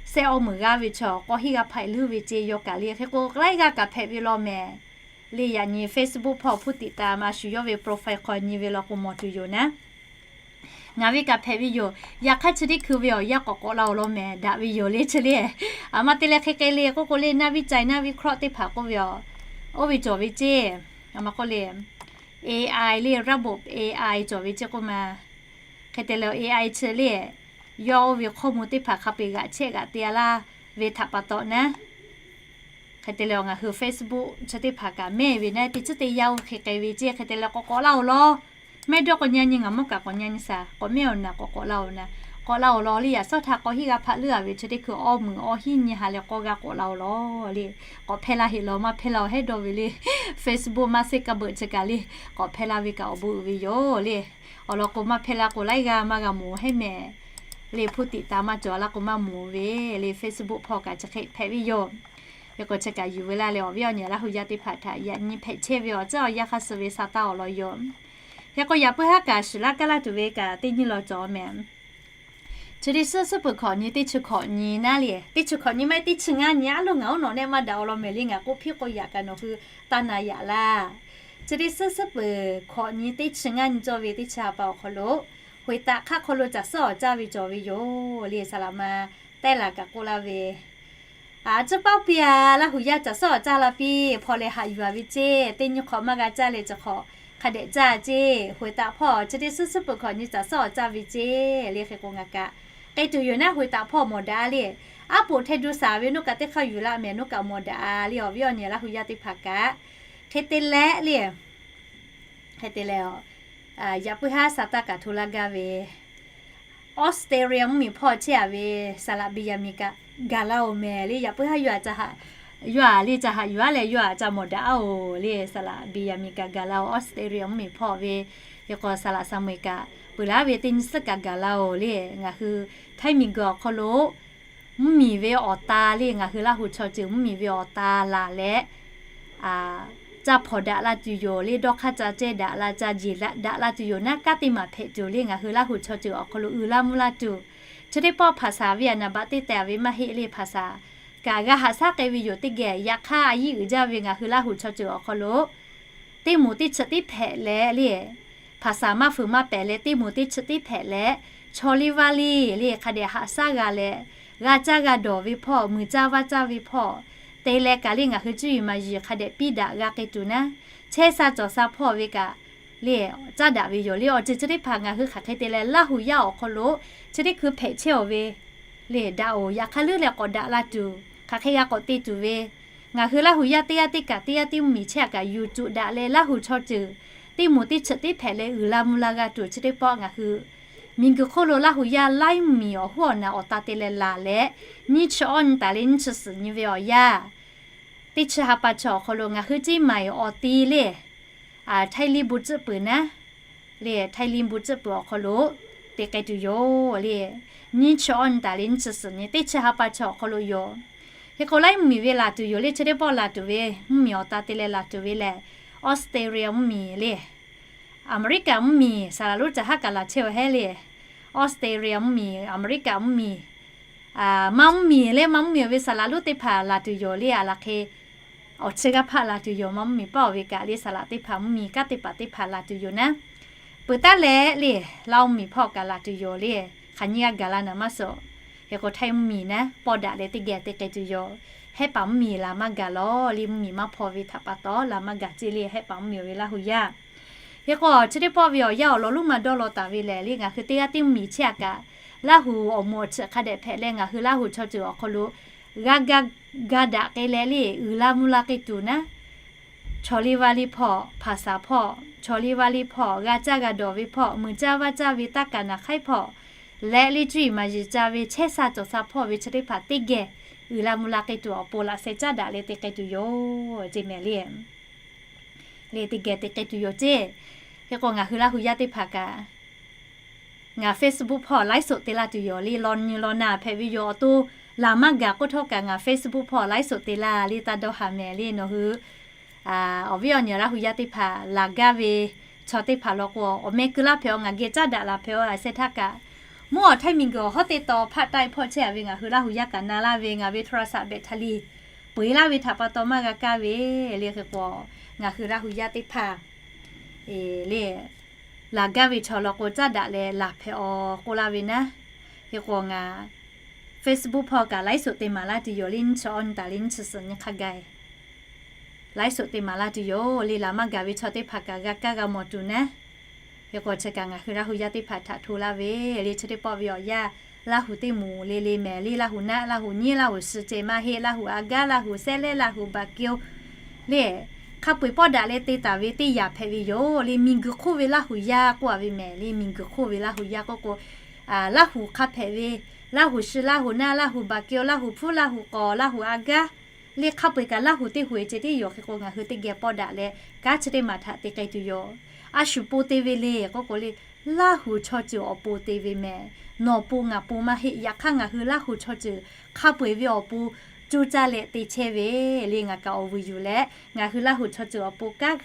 sehˆ awˇ meunˍ g'aˇ ve chaw k'awˇ hiˉ g'aˇ hpaˆ eˬ leuˉ ve ceˇ. Yawˇ kaꞈ le hk'e k'o laiˉ g'aˇ kaꞈ hpehꞈ ve law mehˍ. Le yaꞈ nyi Facebook hpawˇ ผู้ติดตาม a shu yawˇ ve profile hk'aw nyi ve law k'o mawˬ tuˬ yoˬ naˉ. Ngaˬ ve kaꞈ hpehꞈ ve yoˬ. Yaꞈ hk'aˇ chi teˇ hkui ve awˬ yanˇ k'awꞈ k'awꞈ la-oˬ law mehˍ daꞈ ve yoˬ le. Chi le a ma te leh hk'e k'ai le k'oˆ k'o le นักวิจัย นักวิเคราะห์ teˇ hpaˍ k'oˆ ve a, oˇ ve cawˬ ve ceˇ. A ma k'oˆ le, AI le ระบบ AI cawˬ ve ceˇ k'oˆ ma. Hk'e te leh awˬ AI chi le yawˇ oˇ ve ข้อมูล teˇ hpaˍ hk'a peu-eˬ g'aꞈ chehˇ g'aꞈ te a laˇ ve htaꞈ pa taw naˉ. Hk'e te leh awˬ ngaˬ hui Facebook chi teˇ hpaˍ kaꞈ mehˆ ve naˉ teˇ tcuhˉ teˇ yanˇ oˇ hk'e k'ai ve ceˇ. Hk'e te leh k'awꞈ k'awꞈ laˇ-oˬ law. Mehˆ dawˇ k'awꞈ nyi a nyi, ngaˬ mawˇ kaꞈ k'awꞈ nyi a nyi shaˍ, k'awꞈ mehˆ-oˬ naˍ k'awꞈ k'awꞈ laˇ-oˬ naˍ. K'awꞈ laˇ-oˬ law le, yaꞈ shawˉ htaˇ k'awˇ hiˉ g'aˇ hpaˆ leuˉ a ve chi teˇ hkui awˇ meunˍ awˇ hiˉ nyi ha leh k'awˇ g'aˇ k'awꞈ laˇ-oˬ law le. K'awꞈ hpehˇ laˇ heˆ law, maˇ hpehˇ laˇ-oˬ hehˉ dawˇ ve le. Facebook maˇ sehˆ kaˇ beuꞈ chi kaꞈ le, k'awꞈ hpehˇ laˇ ve kaꞈ awˬ bon uiˍ ve yoˬ le. Awˬ lawn k'o maˇ hpehˇ laˇ k'o laiˉ g'aˇ maˇ g'a mawˬ hehˉ mehˍ le. ผู้ติดตาม maˇ cawˬ laˇ k'o maˇ mawˬ ve le. Facebook hpawˇ kaꞈ chi hk'e hpehꞈ ve yoˬ. Hk'e k'o chi kaꞈ yuˬ ve laˇ leh awˬ viˉ awˬ nyi Laˇ hu yaˇ teˇ hpaˍ htaꞈ yaꞈ nyi hpehꞈ chehˇ ve awˬ tcuhˉ awˬ yanˇ hk'aˇ suh ve sa taˇ awˬ lawn yoˬ. Hk'e k'o yaꞈ puiˉ haˉ kaꞈ shuˍ laˇ kaˇ laˇ tuˬ ve kaꞈ teˇ nyi law cawˬ mehˍ. Chi teˇ suhˉ suhˉ peuˬ hkawꞈ nyi teˇ chi hkawꞈ nyi naˉ le, teˇ chi hkawꞈ nyi maˇ heˆ, teˇ chi ngaˇ nyi a lo ngaˬ oˉ nawˬ nehˆ maˇ daꞈ awˬ lawn mehˍ le. Ngaˬ k'oˆ piˇ k'o yaꞈ kaꞈ nawˬ hui taˇ na yaꞈ laˇ. Chi teˇ suhˉ suhˉ peuˬ hkawꞈ nyi teˇ chi ngaˇ nyi cawˇ ve teˇ chi ha pa awˬ hk'aw lo, hoꞈ taꞈ hk'aˆ hk'aw lo caˬ suhˉ awˬ caˇ ve cawˬ ve yoˬ le. Saˍ laꞈ ma taiˇ laˬ kaꞈ k'oˆ laˇ ve, a ciˉ paoˉ piˇ a, Laˇ hu yaˇ caˬ suhˉ awˬ caˇ la piˇ hpaw leh haꞈ yuˬ a ve ceˇ. Teˇ nyi hk'awꞈ maˇ g'a caˇ leh chi hk'awꞈ hk'a dehꞈ caˇ ceˇ. Hoꞈ taꞈ hpawˇ chi teˇ suhˉ suhˉ peuˬ hkawꞈ nyi caˬ suhˉ awˬ caˇ ve ceˇ le. Hk'e k'o ngaˬ kaꞈ k'ai tuˬ yoˬ naˉ, hoꞈ taꞈ hpawˇ mawˬ daꞈ a le. Aˉ poꞈ hteh du saˍ ve nawˬ kaꞈ teˇ hk'aˇ yuˬ laˇ mehˍ, nawˬ kaꞈ mawˬ daꞈ a le. Awˬ viˉ awˬ nyi Laˇ hu yaˇ teˇ hpaˍ kaꞈ hk'e te leh le, hk'e te leh, yaꞈ puiˉ haˉ sa taˇ kaꞈ hto laˇ gaˇ ve Australia mvuhˇmiˬ hpawˇ chehˇ a ve saˍ laꞈ Benjamin kaꞈ gaˬ laˇ-oˬ mehˍ le. Yaꞈ puiˉ haˉ yawˇ a ca haꞈ, yawˇ a le ca haꞈ yuˬ a leh yawˇ a ca mawˬ daꞈ a-oˬ le. Saˍ laꞈ Benjamin kaꞈ gaˬ laˇ-oˬ, Australia mvuhˇmiˬ hpawˇ ve. Hk'e k'o saˍ laꞈ Saˍmo-eˬ kaꞈ peuˬ laˇ ve teˇ nyi suhˉ kaꞈ gaˬ laˇ-oˬ le. Ngaˬ hui htaiˇ miˬguiˬ awˬ hk'aw lo mvuhˇmiˬ ve awˬ ta le, ngaˬ hui Laˇ hu chaw ceuˬ mvuhˇmiˬ ve awˬ ta laˬ leh, caˇ hpawnˬ daꞈ la tuˬ yoˬ le. Dawˇ hk'aˇ ca ceh daꞈ la, ca jeˬ daꞈ la tuˬ yoˬ naˉ, kanˉ teˇ maˬ hpehꞈ tuˬ le. Ngaˬ hui Laˇ hu chaw ceuˬ awˬ hk'aw lo uiˍ laˇ mvuhˇ laˇ tuˬ, chi teˇ pawˆ hpaˍ saˍ ve a naˍ baꞈ teˇ teh ve maˇ heˆ le. Hpaˍ saˍ kaꞈ g'a haꞈ shaˉ k'ai ve yoˬ teˇ geh. Yaꞈ hk'aˇ a yiˉ uiˍ jaˇ ve ngaˬ hui Laˇ hu chaw ceuˬ awˬ hk'aw lo teˇ moˍ teˇ chi tiˉ hpehꞈ leh le, hpaˍ saˍ maˇ fuiˍ maˇ pehˍ leh teˇ moˍ teˇ chi tiˉ hpehꞈ leh, chaw liˇ vaˇ liˇ le hk'a dehꞈ haꞈ shaˉ g'a leh, g'a caˇ g'a dawˬ ve hpawˇ, muiˬ caˇ vaˇ caˇ ve hpawˇ te leh kaꞈ le ngaˬ hui cuˇ yiˍ maˍ yiˍ hk'a dehꞈ piˇ daꞈ g'a k'ai tuˬ naˉ, chehˇ sha cawˬ sha hpawˇ ve kaꞈ le, caˉ daꞈ ve yoˬ le. Awˬ ceuˬ chi teˇ hpaˍ ngaˬ hui hk'aˬ hk'e te leh Laˇ huˍ yaˇ awˬ hk'aw lo chi teˇ hkui hpehꞈ chehˇ-oˬ ve le, daꞈ-oˬ, yaꞈ hk'aˇ leuˉ leh k'awꞈ daꞈ la tuˬ, hk'aˬ hk'e g'a k'awꞈ te tuˬ ve, ngaˬ hui Laˇ huˍ yaˇ teˇ g'aˇ teˇ kaꞈ teˇ g'aˇ teˇ mvuhˇmiˬ chehˇ a kaꞈ yuˬ tuˬ daꞈ leh Laˇ huˍ chaw ceuˬ teˇ moˍ teˇ cheuˬ teˇ hpehꞈ leh uiˍ la mvuh la g'a tuˬ chi teˇ pawˆ ngaˬ hui miˬguiˬ hk'oˆ lo Laˇ huˍ yaˇ laiˉ mvuhˇmiˬ awˬ hoˉ awˬ naˍ awˬ ta te leh laˬ leh, nyiˇ chi awˇ nyi taˍ leh nyiˇ chi suhˍ nyi ve awˬ yanˇ, teˇ chi ha pa chi awˬ hk'aw lo ngaˬ hui Ciˇ Maiˍ awˬ ti le, Htaiˇ liˇ bon tcuhˆ peuˬ naˉ le, Htaiˇ liˇ bon tcuhˆ peuˬ awˬ hk'aw lo te k'ai tuˬ yoˬ le. Nyiˇ chi awˇ nyi taˍ leh nyiˇ chi suhˍ nyi teˇ chi ha pa chi awˬ hk'aw lo yoˬ. Hk'e k'o laiˉ mvuhˇmiˬ ve laˬ tuˬ yoˬ le. Chi teˇ pawˆ laˬ tuˬ ve, mvuhˇmiˬ awˬ ta te leh laˬ tuˬ ve lehˬ, Australia mvuhˇmiˬ le, Aˍmeˍriˆkaꞈ mvuhˇmiˬ saˍ laˍ lonˉ caˬ haˉ kaꞈ laˬ chehˇ-oˬ hehˉ le. Australia mvuhˇmiˬ, Aˍmeˍriˆkaꞈ mvuhˇmiˬ, Manˇ mvuhˇmiˬ le, Manˇ mvuhˇmiˬ ve saˍ laˍ lonˉ teˇ hpaˍ laˬ tuˬ yoˬ le. Aˬ laˬ hk'e awˬ chi g'aˇ hpaˆ laˬ tuˬ yoˬ. Manˇ mvuhˇmiˬ paˇ-oˬ ve kaꞈ le, saˍ laˍ teˇ hpaˍ mvuhˇmiˬ kanˉ te paˍ teˇ hpaˍ laˬ tuˬ yoˬ naˉ. Peuˬ taˉ leh le, Laˇ huˍ mvuhˇmiˬ hpawˇ kaꞈ laˬ tuˬ yoˬ le. Hk'aˬ nyiˇ g'aˇ gaˬ la naˍ maˇ suhˍ. Hk'e k'o Htaiˇ mvuhˇmiˬ naˉ pawˇ daꞈ leh teˇ geh te k'ai tuˬ yoˬ. Hehˉ paˍ mvuhˇmiˬ laˬ maˇ gaˬ lawˬ le. Mvuhˇmiˬ maˇ hpaw ve htaꞈ pa taw laˬ maˇ gaˬ ceˇ le, hehˉ paˍ mvuhˇmiˬ ve Laˇ huˍ yaˇ. Hk'e k'o chi teˇ pawˆ ve awˬ yanˇ awˬ lawn lonˉ maˇ dawˇ law taˍ ve lehˬ le, ngaˬ hui teˇ g'aˇ teˇ mvuhˇmiˬ chehˇ a kaꞈ, Laˇ huˍ awˬ moˍ awˬ chi hk'a dehꞈ hpehꞈ leh ngaˬ hui Laˇ huˍ chaw ceuˬ awˬ hk'aw lo g'a ga, ga daꞈ k'ai leh le, uiˍ la mvuh la k'ai tuˬ naˉ, chaw liˇ vaˇ liˇ hpawˇ, hpaˍ saˍ hpawˇ, chaw liˇ vaˇ liˇ hpawˇ, g'a caˇ g'a dawˬ ve hpawˇ, muiˬ caˇ vaˇ caˇ ve taˇ kaˍ naˍ hk'aiˉ hpawˇ, leh liˇ cuˇ yiˍ maˍ yiˍ ca ve chehˇ sha cawˬ sha hpawˇ ve chi teˇ hpaˍ teˇ geh uiˍ la mvuh la k'ai tuˬ awˬ pon laꞈ sheh caˉ daꞈ leh te k'ai tuˬ yoˬ ceˇ mehˍ le. Le teˇ geh te k'ai tuˬ yoˬ ceˇ. Hk'e k'o ngaˬ hui Laˇ huˍ yaˇ teˇ hpaˍ kaꞈ, ngaˬ Facebook hpawˇ ไลฟ์สด te laˇ tuˬ yoˬ le. Law nyi law na hpehꞈ ve yoˬ. Awˬ to laˬ maˇ gaˬ k'oˆ htawˇ kaꞈ ngaˬ Facebook hpawˇ ไลฟ์สด te laˇ le, taˇ dawˇ haˍ mehˍ le. Nawˬ hui awˬ viˉ awˬ nyi Laˇ huˍ yaˇ teˇ hpaˍ laˬ gaˇ ve chaw teˇ hpaˍ law k'o, awˬ meh keu laˇ hpehꞈ-aw, ngaˬ geh caˉ daꞈ laˬ hpehꞈ-aw. A sheh htaˇ kaꞈ, mvuhˇ awˬ Htaiˇ miˬguiˬ awˬ hawˉ teˇ taw hpaˆ taiˇ hpawˇ chehˇ a ve ngaˬ hui Laˇ huˍ yaˇ kaꞈ na laˇ ve, ngaˬ ve โทรศัพท์ แบตเตอรี่ peu eˬ laˇ ve htaꞈ pa taw maˇ g'a kaˇ ve le. Hk'e k'o ngaˬ hui Laˇ huˍ yaˇ teˇ hpaˍ le, laˬ gaˇ ve chaw law k'o caˉ daꞈ leh laˬ hpehꞈ-aw k'oˆ laˇ ve naˉ. Hk'e k'o ngaˬ Facebook hpawˇ kaꞈ ไลฟ์สด te maˍ laˇ tuˬ yoˬ le. Nyiˇ chi awˇ nyi taˍ leh nyiˇ chi suhˍ nyi hk'a gaˬ ไลฟ์สด te maˍ laˇ tuˬ yoˬ le. Laˬ maˇ gaˬ ve chaw teˇ hpaˍ kaꞈ g'a kaˇ g'a mawˬ tuˬ naˉ. Hk'e k'o chi kaꞈ ngaˬ hui Laˇ huˍ yaˇ teˇ hpaˍ htaꞈ hto laˇ ve le. Chi teˇ pawˆ ve awˬ yanˇ Laˇ huˍ teˇ moˍ le le mehˍ le, Laˇ huˍ naˆ, Laˇ huˍ nyiˇ, Laˇ huˍ shi ceh maˇ heˆ, Laˇ huˍ a gaˇ, Laˇ huˍ sehˉ lehˉ, Laˇ huˍ baˬ keu le, hk'a peu-eˬ pawˇ daꞈ leh te taˍ ve teˇ yanˇ hpehꞈ ve yoˬ le. Miˬguiˬ hk'oˆ ve Laˇ huˍ yaˇ k'oˆ a ve mehˍ le. Miˬguiˬ hk'oˆ ve Laˇ huˍ yaˇ k'oˆ k'o, Laˇ huˍ hk'a hpehꞈ ve, Laˇ huˍ shi, Laˇ huˍ naˆ, Laˇ huˍ baˬ keu, Laˇ huˍ hpuˉ, Laˇ huˍ k'awˍ, Laˇ huˍ a gaˇ le, hk'a peu-eˬ kaꞈ Laˇ huˍ teˇ huˍ e ceh tiˉ yoˬ. Hk'e k'o ngaˬ hui teˇ geh pawˇ daꞈ leh kanˉ chi teˇ maˬ htaꞈ te k'ai tuˬ yoˬ. A shu po te ve le k'oˆ k'o le, Laˇ huˍ chaw ceuˬ awˬ pon te ve mehˍ. Nawˬ pon ngaˬ pon maˇ heˆ. Yaꞈ hk'aˇ ngaˬ hui Laˇ huˍ chaw ceuˬ hk'a peu-eˬ ve awˬ pon coˇ caˇ leh te chehˇ ve le. Ngaˬ kaꞈ awˬ vuiˬ yuˬ leh ngaˬ hui Laˇ huˍ chaw ceuˬ awˬ pon kanˉ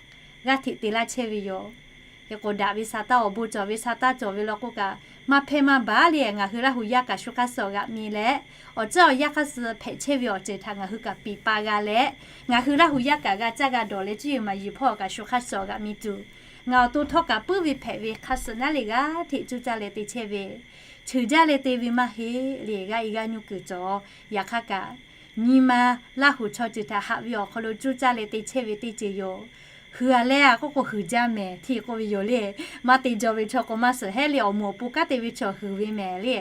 g'aˇ hteꞈ te laˇ chehˇ ve yoˬ. Hk'e k'o daꞈ ve sa taˇ awˬ bon cawˬ ve sa taˇ cawˬ ve law k'o kaꞈ maˇ hpehˇ maˇ baˬ le. Ngaˬ hui Laˇ huˍ yaˇ kaꞈ shu hk'aˇ suh g'aꞈ mi leh, awˬ ceuˬ awˬ yanˇ hk'aˇ suh hpehꞈ chehˇ ve awˬ ceuˬ htaꞈ ngaˬ hui kaꞈ piˍ pa g'a leh, ngaˬ hui Laˇ huˍ yaˇ kaꞈ g'a caˇ g'a dawˬ leh cuˇ yiˍ maˍ yiˍ hpawˇ kaꞈ shu hk'aˇ suh g'aꞈ mi tuˬ, ngaˬ awˬ to htawˇ kaꞈ puiˉ ve hpehꞈ ve hk'a suh naˉ le g'aˇ hteꞈ coˇ caˇ leh te chehˇ ve, cheuˬ jaˇ leh te ve maˇ heˆ le. G'aˇ e g'aˇ nuˇ kuiˬ cawˬ. Yaꞈ hk'aˇ kaꞈ nyi ma Laˇ huˍ chaw ceuˬ htaꞈ haꞈ ve awˬ hk'aw lo coˇ caˇ leh te chehˇ ve teˇ ceuˬ yoˬ. Huiˍ a leh a k'oˆ k'o huiˍ jaˇ mehˍ hteˇ k'oˆ ve yoˬ le. Maˇ te jaw ve chaw k'o maˇ suhˍ hehˉ le. Awˬ moˍ awˬ pon kanˉ te ve chaw huiˍ ve mehˍ le.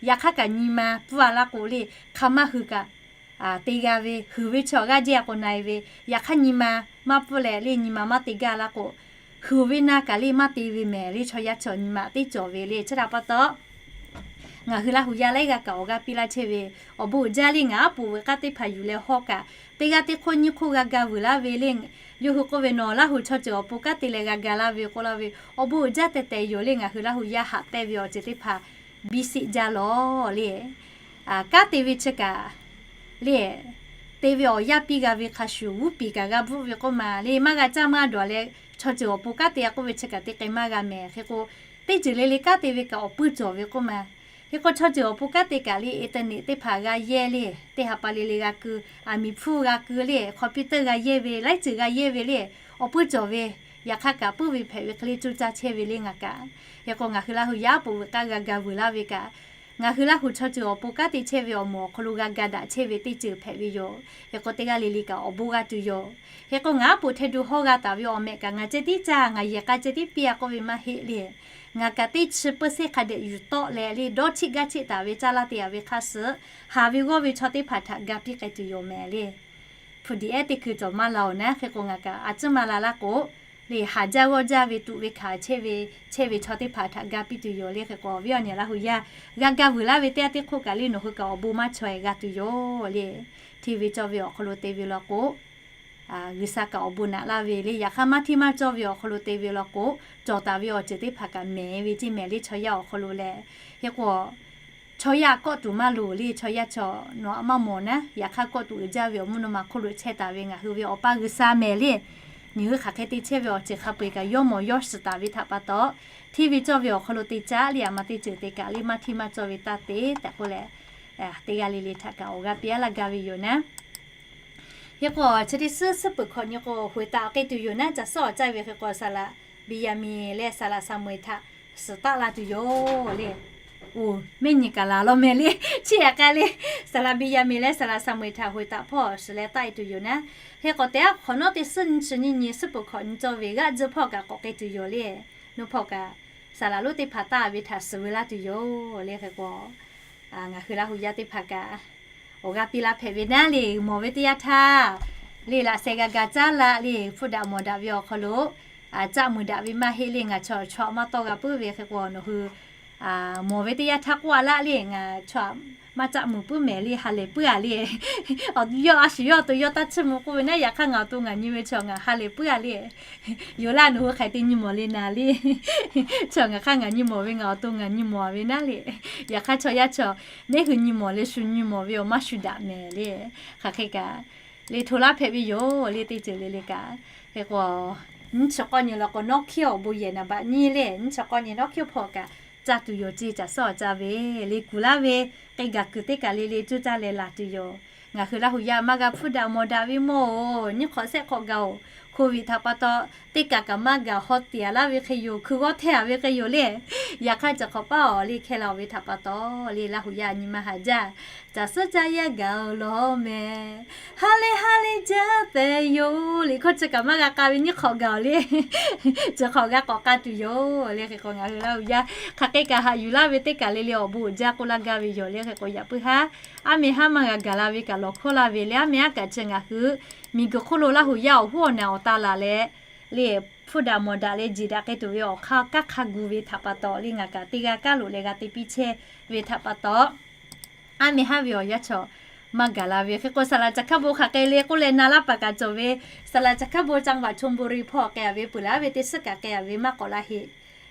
Yaꞈ hk'aˇ kaꞈ nyi ma pfuhˇ a laˇ k'o le, hk'a maˇ huiˍ kaꞈ te g'a ve, huiˍ ve chaw g'aˇ jehˇ a k'o na e ve. Yaꞈ hk'aˇ nyi ma maˇ pfuhˇ leh le, nyi ma maˇ te gaˇ laˇ k'o, huiˍ ve na kaꞈ le maˇ te ve mehˍ le. Chaw yaˇ chaw nyi ma teˇ cawˬ ve le. Chi htaꞈ pa taw ngaˬ hui Laˇ huˍ yaˇ laiˉ g'aˇ kaꞈ awˬ g'aˇ piˇ laˇ chehˇ ve, awˬ bon uiˍ jaˇ le. Ngaˬ aˉ poꞈ veuꞈ k'aˇ teˇ hpaˍ yuˬ leh hawˇ kaꞈ, teˇ g'aˇ teˇ hk'oˆ nyiˇ hk'oˆ g'a ga vuiˬ laˇ ve le. Yawˇ hui k'oˆ ve, Nawˬ Laˇ huˍ chaw ceuˬ awˬ pon kanˉ te leh g'a ga laˇ ve k'oˆ laˇ ve, awˬ bon uiˍ jaˇ tehꞈ tehꞈ yoˬ le. Ngaˬ hui Laˇ huˍ yaˇ haꞈ pehnˇ ve awˬ ceuˬ teˇ hpaˍ biˇ sheˆ jaˇ lawˬ le. Kanˉ te ve chi kaꞈ le, te ve awˬ yanˇ piˇ g'a ve hk'a shuˍ g'uˇ piˍ kaꞈ g'a bvuhˆ ve k'oˆ ma le. Maˇ g'a caˇ maˇ dawˬ leh chaw ceuˬ awˬ pon kanˉ te a k'oˆ ve chi kaꞈ te k'ai maˇ g'a mehˍ. Hk'e k'o teˇ ceuˬ le le kanˉ te ve kaꞈ awˬ puiˉ cawˬ ve k'oˆ ma. Hk'e k'o chaw ceuˬ awˬ pon kanˉ te kaꞈ le, internet teˇ hpaˍ g'a yehˇ le. Teˇ ha pa le le g'a keu, aˬ miˍ hpfuhˇ g'a keu le, computer g'a yehˇ ve, laiˉ ceuˬ g'a yehˇ ve le, awˬ puiˉ cawˬ ve. Yaꞈ hk'aˇ kaꞈ puiˉ ve hpehꞈ ve hk'e le coˇ caˇ chehˇ ve le ngaˬ kaꞈ. Hk'e k'o ngaˬ hui Laˇ huˍ yaˇ aˉ poꞈ veuꞈ k'aˇ g'a ga vuiˬ laˇ ve kaꞈ, Ngaˬ hui Laˇ huˍ chaw ceuˬ awˬ pon kanˉ te chehˇ ve awˬ moˍ awˬ hk'aw lo g'a ga daꞈ chehˇ ve teˇ ceuˬ hpehꞈ ve yoˬ. Hk'e k'o teˇ g'aˇ le le kaꞈ awˬ bon g'a tuˬ yoˬ. Hk'e k'o ngaˬ aˉ poꞈ htaˇ du hawˇ g'a taˍ ve awˬ mehꞈ kaꞈ ngaˬ ceh tiˉ caˇ, ngaˬ yehˬ k'a ceh tiˉ piˇ-a k'oˆ ve maˇ heˆ le. Ngaˬ kaꞈ teˇ chi peuˬ seˉ hk'a dehꞈ yuˬ tawˆ leh le, dawˇ cheˆ gaˇ cheˆ taˍ ve caˇ laˇ te-a ve hk'aˇ suh, haˍ ve g'awˇ ve chaw teˇ hpaˍ htaꞈ ga piˇ k'ai tuˬ yoˬ mehˍ le. Hpu diꞈ ehˉ teˇ hkui cawˬ maˇ la-oˬ naˉ. Hk'e k'o ngaˬ kaꞈ a ciˉ maˇ la laˇ k'o, le haˍ jaˇ g'awˇ jaˇ ve tuꞈ ve hkanˍ chehˇ ve, chehˇ ve chaw teˇ hpaˍ htaꞈ ga piˇ tuˬ yoˬ le. Hk'e k'o awˬ viˉ awˬ nyi Laˇ huˍ yaˇ g'a ga vuiˬ laˇ ve teˇ yanˇ teˇ hk'oˆ kaꞈ le nawˬ hui kaꞈ awˬ bon maˇ chaweh g'a tuˬ yoˬ le. Hteˇ ve cawˇ ve awˬ hk'aw lo te ve law k'o, G'uiˬsha kaꞈ awˬ bon naꞈ laˇ ve le. Yaꞈ hk'aˇ maˇ hteˇ maˇ cawˇ ve awˬ hk'aw lo te ve law k'o, cawˬ taˍ ve awˬ ceuˬ teˇ hpaˍ kaꞈ mehˍ ve ceˇ mehˍ le chaw yaˇ awˬ hk'aw lo leh. Hk'e k'o chaw yaˇ kawˆ tuˬ maˇ loˍ le. Chaw yaˇ chaw nawˬ maˇ mawˬ naˉ. Yaꞈ hk'aˇ kawˆ tuˬ uiˍ jaˇ ve awˬ mvuhˇ naw ma hk'oˆ lo chehˇ taˍ ve ngaˬ hui ve Awˬ pa G'uiˬsha mehˍ le. Nyi hui hk'aˬ hk'e te chehˇ ve awˬ ceuˬ hk'a peu-eˬ kaꞈ yawˇ mawˬ yawˇ shiˍ taˍ ve htaꞈ pa taw, hteˇ ve cawˇ ve awˬ hk'aw lo te caˇ le. Aˬ ma teˇ ceuˬ te kaꞈ le maˇ hteˇ maˇ cawˇ ve taˇ te tehꞈ k'oˆ leh, teˇ g'aˇ le le htaꞈ kaꞈ awˬ g'a piˇ-a laˇ gaˇ ve yoˬ naˉ. Hk'e k'o chi teˇ suhˉ suhˉ peuˬ hkawꞈ nyi k'o hoꞈ taꞈ k'ai tuˬ yoˬ naˉ. Caˬ suhˉ awˬ caˇ ve hk'e k'o saˍlaꞈ Beˍyaˍmenˍ leh saˍlaꞈ Saˍmo-eˍ htaꞈ suhˍ taˆ la tuˬ yoˬ le. Oˬ, mehˆ nyi kaꞈ laˬ law mehˍ le. Chi htaꞈ k'ai le, saˍlaꞈ Beˍyaˍmenˍ leh saˍlaꞈ Saˍmo-eˍ htaꞈ hoꞈ taꞈ hpawˇ suhˍ leh taˆ-e tuˬ yoˬ naˉ. Hk'e k'o teˇ aˉ hk'awꞈ nawˉ teˇ suhˉ nyi chi nyi nyi suhˉ peuˬ hkawꞈ nyi cawˇ ve g'aˇ tcuhˇ hpawˇ kaꞈ k'awꞈ k'ai tuˬ yoˬ le. Nawˬ hpawˇ kaꞈ saˍlaꞈ lonˉ teˇ hpaˍ taˆ ve htaꞈ suhˍ ve laˇ tuˬ yoˬ le. Hk'e k'o ngaˬ hui Laˇ huˍ yaˇ teˇ hpaˍ kaꞈ awˬ g'a piˇ laˇ hpehꞈ ve naˉ le. Mawˬ ve teˇ yanˇ htaˇ le laꞈ sheh g'a ga caˉ la le, hpfuhˆ daꞈ mawˬ daꞈ ve awˬ hk'aw lo caˆ muiˬ daꞈ ve maˇ heˆ le. Ngaˬ chaw chaw maˇ tawˇ g'a puiˉ ve hk'e k'o nawˬ hui mawˬ ve teˇ yanˇ htaˇ k'oˆ-a laˇ le, ngaˬ chaw maˇ caˆ muiˬ puiˉ mehˍ le, ha lehˬ puiˉ-a le. Yawˇ a shu yawˇ awˬ to yawˇ taˇ chiˇ mvuh k'oˆ ve naˉ. Yaꞈ hk'aˇ ngaˬ awˬ to ngaˬ nyi ve chaw ngaˬ ha lehˬ puiˉ-a le. Yoˬ laˇ, nawˬ hui hk'aˬ hk'e te nyi mawˬ le naˍ le. Chaw ngaˬ hk'aˇ ngaˬ nyi mawˬ ve ngaˬ awˬ to ngaˬ nyi mawˬ-a ve naˉ le. Yaꞈ hk'aˇ chaw yaˇ chaw neˉ hui nyi mawˬ leh shu nyi mawˬ ve awˬ maˇ shu daꞈ mehˍ le. Hk'aˬ hk'e kaꞈ le hto laˇ hpehꞈ ve yoˬ le. Teˇ ceuˬ le le kaꞈ hk'e k'o nyiˇ chi k'awˇ nyi law k'o nawˉ hkiˉ awˬ bon yehˬ naˍ baꞈ nyi le. Nyiˇ chi k'awˇ nyi nawˉ hkiˉ hpawˇ kaꞈ caˇ tuˬ yoˬ ceˇ. Caˬ suhˉ awˬ caˇ ve le kuˬ laˇ ve k'e gaˬ kuiˬ teˇ kaˬ le le coˇ caˇ leh laˬ tuˬ yoˬ. Ngaˬ hui Laˇ huˍ yaˇ maˇ g'a hpfuhˆ daꞈ mawˬ daꞈ ve mawˇ-oˬ. Nyiˇ hk'awꞈ shehˆ hk'awꞈ gaˬ-oˬ. Covid htaꞈ pa taw teˇ kaˬ kaꞈ maˇ gaˬ haw tiꞈ-a laˇ ve hk'e yoˬ. Hkui g'awˇ hteˇ-a ve hk'e yoˬ le. Yaꞈ hk'aˇ cawˬ hk'awꞈ paˉ awˬ le hkeh la-oˬ ve htaꞈ pa taw le Laˇ huˍ yaˇ nyi ma haˍ jaˇ. Caˬ suhˉ caˇ yaˇ gaˬ-oˬ lawˬ mehˍ, ha lehˬ ha lehˬ jaˇ tehꞈ yoˬ. Liꞈ hkawˇ chi kaꞈ maˇ g'a k'a ve nyiˇ hk'awꞈ gaˬ-oˬ le. Cawˬ hk'awꞈ g'a k'awꞈ k'a tuˬ yoˬ le. Hk'e k'o ngaˬ hui Laˇ huˍ yaˇ hk'aˬ hk'e kaꞈ haꞈ yuˬ laˇ ve teˇ kaˬ le le awˬ bon uiˍ jaˇ k'oˆ laˇ gaˇ ve yoˬ le. Hk'e k'o yaꞈ puiˉ haˉ aˉ meh haˉ maˇ g'a gaˬ la ve kaꞈ lawˬ hkawˇ laˇ ve le. Aˉ meh haˉ kaꞈ chi ngaˬ hui miˬguiˬ hk'oˆ lo Laˇ huˍ yaˇ awˬ hoˉ awˬ naˬ awˬ ta laˬ leh le hpfuhˆ daꞈ mawˬ daꞈ leh jeˬ daꞈ k'ai tuˬ ve awˬ hk'aˇ kanˉ hk'a gu ve htaꞈ pa taw le ngaˬ kaꞈ teˇ g'aˇ kaˉ loꞈ leh g'a te piˇ chehˇ ve htaꞈ pa taw, aˉ meh haˉ ve awˬ yanˇ chaw maˇ gaˬ la ve. Hk'e k'o saˍlaꞈ caˬ hkaˇ bon hk'aˬ hk'e le k'oˆ leh na laˇ paˍ kaꞈ cawˬ ve, saˍlaꞈ caˬ hkaˇ bon จังหวัดชลบุรี hpawˇ k'ai-a ve peuˬ laˇ ve teˇ suhˉ kaꞈ k'ai-a ve maˇ k'awꞈ la heꞈ.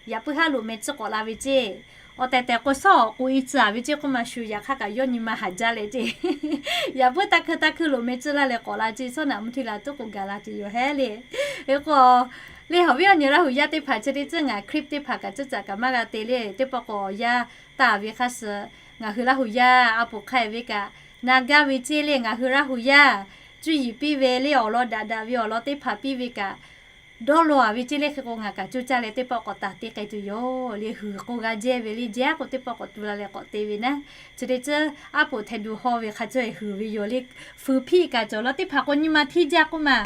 Yaꞈ puiˉ haˉ loꞈ meh tcuhˉ k'awꞈ la ve ceˇ. Awˬ tehˬ tehˬ k'o shawˉ awˬ k'o i tcuhˉ-a ve ceˇ k'oˆ maˇ shu. Yaꞈ hk'aˇ kaꞈ yawˇ nyi ma haˍ jaˇ leh ceˇ. Yaꞈ puiˉ taˇ hkui taˇ hkui loꞈ meh tcuhˉ laˇ leh k'awꞈ la ceˇ. Shawˉ naꞈ mvuhˇ hteˇ la tuˉ k'o gaˬ la tuˬ yoˬ hehˉ le. Hk'e k'o le awˬ viˉ awˬ nyi Laˇ huˍ yaˇ teˇ hpaˍ chi teˇ tcuhˉ ngaˬ คลิป teˇ hpaˍ kaꞈ tcuhˉ caꞈ kaꞈ maˇ g'a te le. Teˇ pawˆ k'o awˬ yanˇ taˇ ve hk'aˇ suh ngaˬ hui Laˇ huˍ yaˇ a poˍ hk'a-e ve kaꞈ na gaˇ ve ceˇ le. Ngaˬ hui Laˇ huˍ yaˇ cuˇ yiˍ piˇ ve le awˬ lawn daꞈ daꞈ ve awˬ lawn teˇ hpaˍ piˇ ve kaꞈ dawˇ law-a ve ceˇ le. Hk'e k'o ngaˬ kaꞈ coˇ caˇ leh teˇ pawˆ k'awꞈ taˍ te k'ai tuˬ yoˬ le. Huiˬ k'o g'a jehˇ ve le, jehˇ k'o teˇ pawˆ k'awꞈ tu la leh k'awꞈ te ve naˉ. Chi teˇ tcuhˉ aˉ poˍ htaꞈ duˬ haw ve hk'a caweh huiˬ ve yoˬ le. Fuiˍ hpiˆ kaꞈ cawˬ law teˇ hpaˍ k'o nyi ma hteˇ jaˇ k'oˆ ma.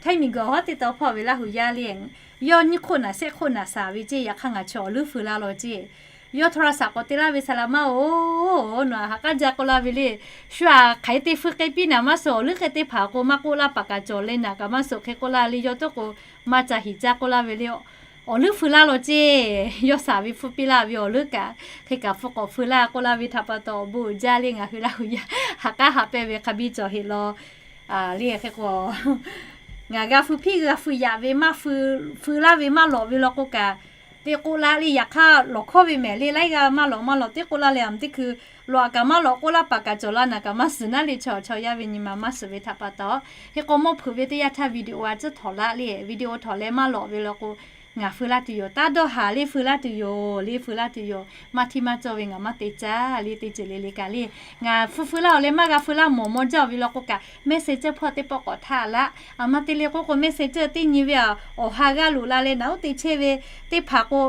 Htaiˇ miˬguiˬ awˬ hawˉ teˇ taw hpawˇ ve Laˇ huˍ yaˇ le, yawˇ nyiˇ hk'oˆ naˍ shehˆ hk'oˆ naˍ shaˍ ve ceˇ. Yaꞈ hk'aˇ ngaˬ chaw awˬ leuˉ feu laˇ law ceˇ. Yawˇ โทรศัพท์ k'awꞈ te laˇ ve saˍlaꞈ maˇ-oˬ, nawˬ-a haꞈ k'aˉ jaˇ k'oˆ laˇ ve le. Shu-a hk'aˬ hk'e te feu k'ai piˇ naˍ maˇ suh, awˬ leuˉ hk'e teˇ hpaˍ k'o maˇ k'oˆ laˇ paˍ kaꞈ cawˬ leh naˍ kaꞈ maˇ suh. Hk'e k'oˆ laˇ le yawˇ toˉ k'o maˇ ca hiˍ caˇ k'oˆ laˇ ve le. Awˬ leuˉ feu laˇ law ceˇ. Yawˇ shaˍ ve hpfuhˇ piˇ laˇ ve awˬ leuˉ kaꞈ hk'e kaꞈ hpfuhˇ k'awꞈ feu laˇ k'oˆ laˇ ve htaꞈ pa taw awˬ bon uiˍ jaˇ le. Ngaˬ hui Laˇ huˍ yaˇ haꞈ k'aˉ haꞈ pehnˇ ve hk'a biˇ cawˬ heꞈ law le. Hk'e k'o ngaˬ g'a feu hpiˆ g'a feu yaꞈ ve maˇ feu, feu laˇ ve maˇ lawꞈ ve law k'o kaꞈ, teˇ k'oˆ laˇ le. Yaꞈ hk'aˇ lawˬ hkawˇ ve mehˍ le, laiˉ g'aˇ maˇ lawꞈ maˇ lawꞈ teˇ k'oˆ laˇ leh aˬ teˇ hkui lawꞈ kaꞈ maˇ lawꞈ k'oˆ laˇ paˍ kaꞈ cawˬ laˇ naˍ kaꞈ maˇ suhˍ naˉ le. Chaw chaw yaˇ ve nyi ma maˇ suhˍ ve htaꞈ pa taw, hk'e k'o mawˇ hpeuꞈ ve teˇ yanˇ htaˇ video a tcuhˉ htawnˍ laˇ le. Video htawnˍ leh maˇ lawꞈ ve law k'o ngaˬ feu laˇ tuˬ yoˬ. Taˇ dawˇ haˍ le, feu laˇ tuˬ yoˬ le, feu laˇ tuˬ yoˬ. Maˇ hteˇ maˇ cawˇ ve ngaˬ maˇ te caˇ le. Teˇ ceuˬ le le kaꞈ le ngaˬ feu feu laˇ-oˬ leh maˇ g'a feu laˇ mawˬ mawˇ jaˇ-oˬ ve law k'o kaꞈ Messenger hpawˇ teˇ pawˆ k'awꞈ htaˇ laˇ. Aˬ ma te le k'oˆ k'o Messenger teˇ nyi ve awˬ ha g'aˇ loꞈ la leh naˍ uˉ te chehˇ ve teˇ hpaˍ k'o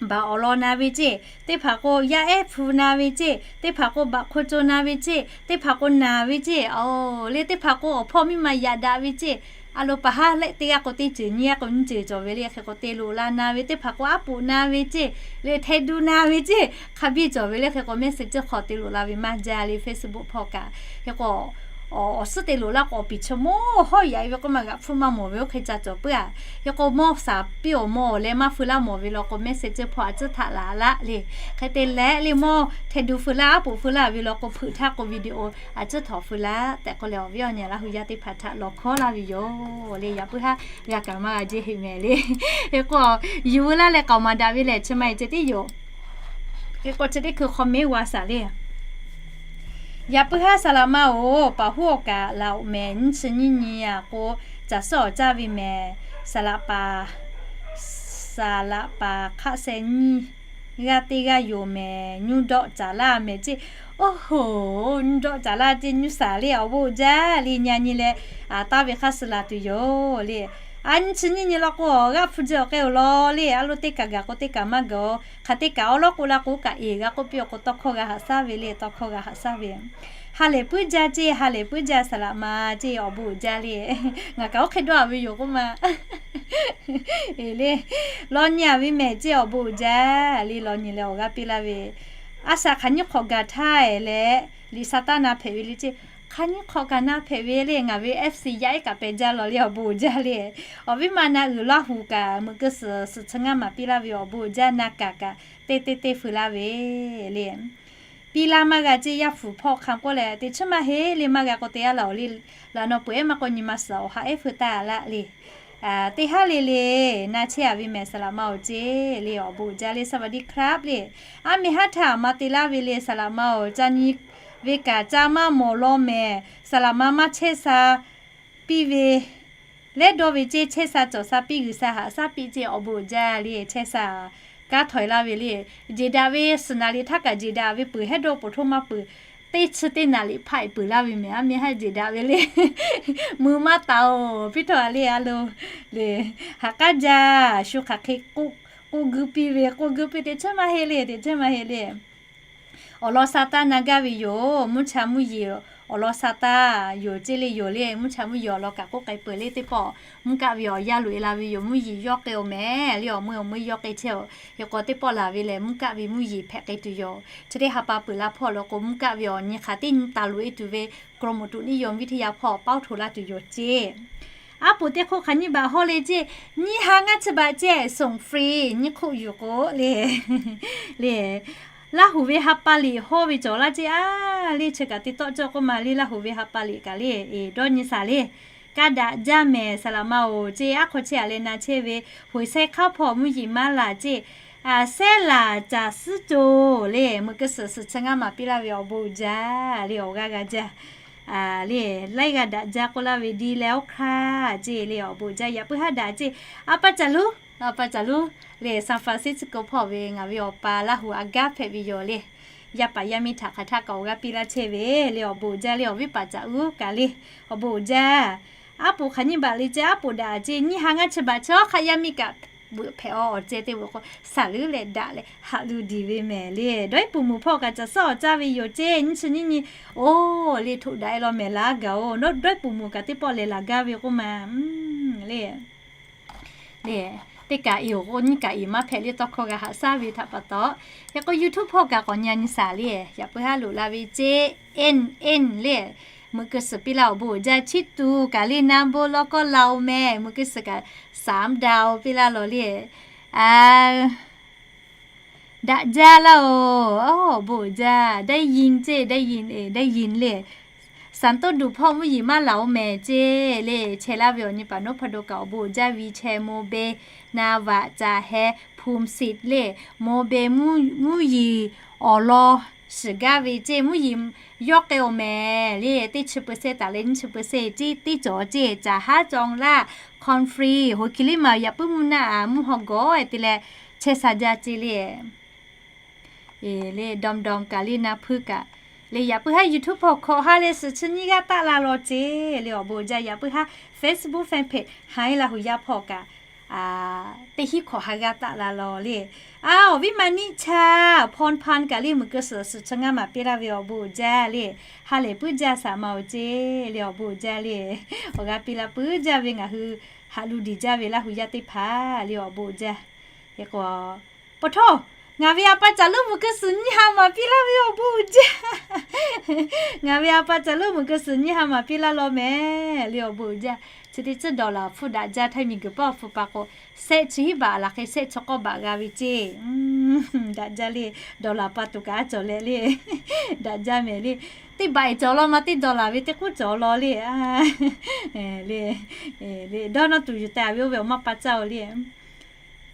baˬ awˬ lawn na ve ceˇ, teˇ hpaˍ k'o yaˇ ehˉ hpu na ve ceˇ, teˇ hpaˍ k'o baˬ hk'oˆ co na ve ceˇ, teˇ hpaˍ k'o naˬ ve ceˇ, o, le teˇ hpaˍ k'o awˬ hpawˇ miˇ ma yaꞈ daꞈ ve ceˇ, a lo paˍ haˉ lehˆ teˇ g'aˇ k'o teˇ ceuˬ nyiˇ g'aˇ k'o nyiˇ ceuˬ cawˬ ve le. Hk'e k'o te loꞈ la na ve, teˇ hpaˍ k'o aˉ poꞈ na ve ceˇ, le hteh du na ve ceˇ, hk'a biˇ cawˬ ve le. Hk'e k'o message hk'aw te loꞈ la ve maˇ jaˇ le, Facebook hpawˇ kaꞈ. Hk'e k'o awˬ suhˉ te loꞈ laˇ k'o awˬ piˍ chi mawˇ hawˉ yaꞈ ve k'oˆ ma g'aꞈ hpfuhˆ maˇ mawˬ ve oˇ hk'e ca cawˬ puiˉ a. Hk'e k'o mawˇ shaˍ piˇ awˬ mawˇ leh maˇ feu laˇ mawˬ ve law k'o message hpawˇ a ciˉ htaꞈ laˬ laˇ le. Hk'e te leh le mawˇ hteh du feu laˇ aˉ poꞈ feu laˇ ve law k'o hpeuꞈ htaˇ k'o video a ciˉ htawꞈ feu laˇ tehꞈ k'oˆ leh awˬ viˉ awˬ nyi Laˇ hu yaˇ teˇ hpaˍ htaꞈ lawˬ hkawˉ laˇ ve yoˬ le. Yaꞈ puiˉ haˉ g'a kaꞈ maˇ g'a jeˇ heˆ mehˍ le. Hk'e k'o yuˬ veu laˇ leh k'aoˍ maˍ daꞈ ve lehˬ chi ma e ceh tiˉ yoˬ. Hk'e k'o chi teˇ hkui hk'aw mehˉ g'a shaˍ le. Yaꞈ puiˉ haˉ saˍ laꞈ ma-oˬ, paˍ huˉ awˬ kaꞈ laˬ-oꞈ mehˍ. Nyiˇ chi nyiˇ nyi a k'o caˬ suhˉ awˬ caˇ ve mehˍ. Saˍ laꞈ paˍ, saˍ laꞈ paˍ hk'aˆ sheh nyiˇ g'aˇ teˇ g'aˇ yoˬ mehˍ. Nyuˇ dawˆ caˍ laˇ mehˍ ceˇ. Oˇ hoˬ, nyuˇ dawˆ caˍ laˇ ceˇ, nyuˇ shaˍ le awˬ bon uiˍ jaˇ le. Nyi a nyi leh taˇ ve hk'aˇ suh laˬ tuˬ yoˬ le. A nyi chi nyiˇ nyi law k'o g'aˆ hpu jeh awˬ k'ai-oˬ law le. A lo teˇ kaꞈ gaˬ k'o teˇ kaꞈ maˇ gaˬ-oˬ. Hk'aˬ teˇ kaꞈ awˉ lawˉ k'oˆ la k'o kaꞈ eˬ g'a k'oˆ piˇ awˬ k'o tawˇ hkawˇ g'a haꞈ shaˉ ve le, tawˇ hkawˇ g'a haꞈ shaˉ ve. Ha lehˬ puiˉ jaˇ ceˇ, ha lehˬ puiˉ jaˇ saˍ laꞈ ma ceˇ awˬ bon uiˍ jaˇ le. Ngaˬ kaꞈ oˇ hk'e dawˇ a ve yoˬ k'oˆ ma. Eˬ le, law nyi a ve mehˍ ceˇ awˬ bon uiˍ jaˇ le. Law nyi leh awˬ g'aˇ piˇ laˇ ve, a shaꞈ hk'aˬ nyiˇ hk'awꞈ gaˬ htaˇ leh liꞈ sa taˇ na hpehꞈ ve le ceˇ. Hk'aˬ nyiˇ hk'awꞈ gaˬ na hpehꞈ ve le. Ngaˬ ve FC yaˇ ehˉ kaꞈ pehˬ jaˇ law le awˬ bon uiˍ jaˇ le. Awˬ viˉ ma na uiˍ Laˇ hu kaꞈ meuꞈ keu suhˍ suhˍ chi ngaˇ maˍ piˇ laˇ ve awˬ bon uiˍ jaˇ na kaꞈ kaꞈ teˇ teˇ teˇ feu laˇ ve le. Piˇ laˇ maˇ g'a ceˇ, yaˇ hpu hpawˇ hk'a k'oˆ leh teꞈ chiˉ maˇ heˆ le. Maˇ g'a k'o te yaˇ laˬ-oˬ le. Laꞈ naw peuˬ ehˉ maˇ k'o nyi ma suhˍ awˬ ha ehˉ feu taˇ laˇ le. Teˇ haˉ le le na chehˇ a ve mehˍ saˍ laꞈ ma-oˬ ceˇ le awˬ bon uiˍ jaˇ le สวัสดีครับ le. Aˉ meh haˉ htaꞈ maˇ te laˇ ve le saˍ laꞈ ma-oˬ, ca nyi ve kaꞈ ca maˇ mawˬ law mehˍ. Saˍ laꞈ ma maˇ chehˇ sha piˇ ve lehˉ dawˇ ve ceˇ, chehˇ sha cawˬ sha piˇ g'uiˬ sha haꞈ shaˉ piˇ ceˇ awˬ bon uiˍ jaˇ le. Chehˇ sha kanˉ htawꞈ e laˇ ve le. Jeˬ daꞈ ve suhˍ naˍ riˍ htaˇ kaꞈ jeˬ daꞈ ve peuˬ hehˉ dawˇ poˬ htoˇ maˇ peuˬ. Teˇ chi teˇ naˍ riˍ hpaˆ e peuˬ laˇ ve mehˍ. Aˉ meh haˉ jeˬ daꞈ ve le. Mui maˇ taˍ-oˬ piˇ htawˇ a le a lo le. Haꞈ k'aˉ jaˇ shu hk'aˬ hk'e k'oˆ guiˇ piˇ ve, k'oˆ guiˇ piˇ teꞈ chiˉ maˇ heˆ le, teꞈ chiˉ maˇ heˆ le. Awˬ lawn sha taˇ na gaˇ ve yoˬ. Mvuhˇ cha mvuhˇ yeˬ awˬ lawn sha taˇ yoˬ ceˇ le yoˬ le. Mvuhˇ cha mvuhˇ yeˬ awˬ lawn kaꞈ k'oˆ k'ai peuˬ le. Teˇ pawˆ mvuhˇ kaˆ ve awˬ yaˇ loꞈ e la ve yoˬ. Mvuhˇ yeˬ yawˇ k'ai-oˬ mehˍ le. Awˬ meuˇ awˬ meuˇ yawˇ k'ai chehˇ-oˬ. Hk'e k'o teˇ pawˆ laˬ ve lehˬ mvuhˇ kaˆ ve mvuhˇ yeˬ hpehꞈ k'ai tuˬ yoˬ. Chi teˇ ha pa peuˬ la hpawˇ lo k'o mvuhˇ kaˆ ve awˬ nyi hk'aˬ teˇ nyi taˍ loꞈ e tuˬ ve กรมอุตุนิยมวิทยา hpawˇ pawˇ htoꞈ laˇ tuˬ yoˬ ceˇ. Aˉ poꞈ teˇ hk'oˆ hk'aˬ nyiˇ baꞈ hawˇ le ceˇ. Nyiˇ ha ngaˇ chi baꞈ ceˇ, ส่งฟรี nyiˇ hk'oˆ yuˬ k'o le. Le, Laˇ hu ve ha pa liꞈ hawˇ ve cawˬ laˇ ceˇ a. Le chi kaꞈ te tawˆ cawˇ k'oˆ ma le Laˇ hu ve ha pa liꞈ kaꞈ le. Dawˇ nyi shaˍ le. Kaˇ daꞈ jaˇ mehˍ saˍ laꞈ ma-oˬ ceˇ. Aˉ hk'aw chehˇ a leh na chehˇ ve หวยไซคา hpawˇ mvuhˇ yeˬ maˇ laˬ ceˇ. Sehˉ laˬ caˬ suhˉ co le. Meuꞈ keu suhˍ suhˍ chi ngaˇ maˍ piˇ laˇ ve awˬ bon uiˍ jaˇ le. Awˬ g'aˇ g'a jaˇ le. Laiˉ g'a daꞈ jaˇ k'oˆ laˇ ve ดีแล้วค่ะ ceˇ le. Awˬ bon uiˍ jaˇ. Yaꞈ puiˉ haˉ daꞈ ceˇ. A pa caˬ luˉ, a pa caˬ luˉ le. San Francisco hpawˇ ve ngaˬ ve awˬ pa Laˇ hu a gaˇ hpehꞈ ve yoˬ le. Yaˇ paˍ yaˇ miˇ htaꞈ hk'aˬ htaˇ kaꞈ awˬ g'aˇ piˇ laˇ chehˇ ve le. Awˬ bon uiˍ jaˇ le. Awˬ viˉ paˍ caˬ uˉ kaꞈ le. Awˬ bon uiˍ jaˇ. Aˉ poꞈ hk'aˬ nyiˇ baꞈ le ceˇ. Aˉ poꞈ daꞈ ceˇ. Nyiˇ ha ngaˇ chi baꞈ chi awˬ hk'aˬ yaˇ miˇ kaꞈ veuꞈ hpehꞈ awˬ awˬ ceh teˇ veuꞈ k'o, shaˍ leuˉ leh daꞈ leh haꞈ lu diˬ ve mehˍ le. Dawˇ iˉ puˍ muˬ hpawˇ kaꞈ caˬ suhˉ awˬ caˇ ve yoˬ ceˇ. Nyiˇ chi nyiˇ nyi, oˬ le, htoꞈ daꞈ e law mehˍ laˇ gaˬ-oˬ. Dawˇ iˉ puˍ muˬ kaꞈ teˇ pawˆ lehˬ laˬ gaˇ ve k'oˆ ma le. Le, teˇ kaꞈ iˍ oˬ k'o nyiˇ kaꞈ iˍ maˇ hpehꞈ le. Tawˇ hkawˇ g'a haꞈ shaˉ ve htaꞈ pa taw, hk'e k'o YouTube hpawˇ kaꞈ k'awꞈ nyi a nyi shaˍ le. Yaꞈ puiˉ haˉ loꞈ la ve ceˇ. Eˇ eˇ le. Meuꞈ keu suhˍ piˇ laˇ awˬ bon uiˍ jaˇ. Chiˇ tuˬ kaꞈ le na bon law kawˇ laˬ-oˬ mehˍ. Meuꞈ keu suhˍ kaꞈ สามดาว piˇ laˇ lawˬ le. Daꞈ jaˇ laˇ-oˬ. Awˬ bon uiˍ jaˇ. ได้ยิน ceˇ, ได้ยิน eˬ, ได้ยิน le. Sanˍ toˇ duˬ hpawˇ mvuhˇ yeˬ maˇ laˬ-oˬ mehˍ ceˇ le. Chehˇ laˇ ve awˬ nyi paˍ noˉ hpa do kaꞈ awˬ bon uiˍ jaˇ. Viˇ chehˇ mawˇ be na vaꞈ caˬ heh hpu siˍ le. Mawˇ be mvuhˇ yeˬ awˬ lawn shiˍ gaˇ ve ceˇ. Mvuhˇ yeˬ yawˇ k'ai-oˬ mehˍ le. Teˇ chi เปอร์เซ็นต์ taˍ leh nyiˇ chi เปอร์เซ็นต์ ceˇ teˇ cawˬ ceˇ. Caˬ haˉ cawˬ laˇ, corn free, hoꞈ kiˬ liˇ maˬ yaꞈ puiˉ mvuhˇ naˆ a mvuhˇ haw gawˬ-e te leh chehˇ sha jaˇ ceˇ le. Eˬ le, dawˇ dawˇ kaꞈ le na hpuiˇ kaꞈ le. Yaꞈ puiˉ haˉ YouTube hpawˇ hkawꞈ ha leh suhˍ chi nyiˇ g'aˇ taˆ la lawˬ ceˇ le. Awˬ bon uiˍ jaˇ. Yaꞈ puiˉ haˉ Facebook fan page ha iˉ Laˇ hu yaˇ hpawˇ kaꞈ teˇ hinˉ hkawꞈ ha g'aˇ taˆ la law le. Aˬ, awˬ viˉ ma niˆ chaˇ hpawn hpan kaꞈ le, muiˬ keu suhˍ suhˍ chi ngaˇ maˬ piˇ laˇ ve awˬ bon uiˍ jaˇ le. Ha lehˬ puiˉ jaˇ saˍ ma awˬ ceˇ le, awˬ bon uiˍ jaˇ le. Awˬ g'aˇ piˇ laˇ puiˉ jaˇ ve ngaˬ hui haꞈ lu diˬ jaˇ ve Laˇ hu yaˇ teˇ hpaˍ le, awˬ bon uiˍ jaˇ. Hk'e k'o, pa htawˇ, ngaˬ ve a pa caˬ leuˉ muiˬ keu suhˍ nyiˇ ha maˬ piˇ laˇ ve awˬ bon uiˍ jaˇ. Ngaˬ ve a pa caˬ leuˉ muiˬ keu suhˍ nyiˇ ha maˬ piˇ laˇ law mehˍ le, awˬ bon uiˍ jaˇ. Chi teˇ ceuˬ dawˬ laˬ hpfuhˇ daꞈ jaˇ, htaiˇ miˬ guiˬ paˇ awˬ hpfuh pa k'o, shehˆ chi hiˉ baꞈ laˬ hk'e shehˆ chi k'awˇ baꞈ g'a ve ceˇ. Daꞈ jaˇ le, dawˬ laˬ pa tuˬ kaꞈ a cawˬ leh le. Daꞈ jaˇ mehˍ le. Teˇ baꞈ e cawˬ law ma teˇ dawˬ laˬ ve teˇ k'oˆ cawˬ law le. Le, le dawˇ nawˇ tuˬ yuˬ taˍ ve oˇ ve awˬ maˇ pa caˇ o le.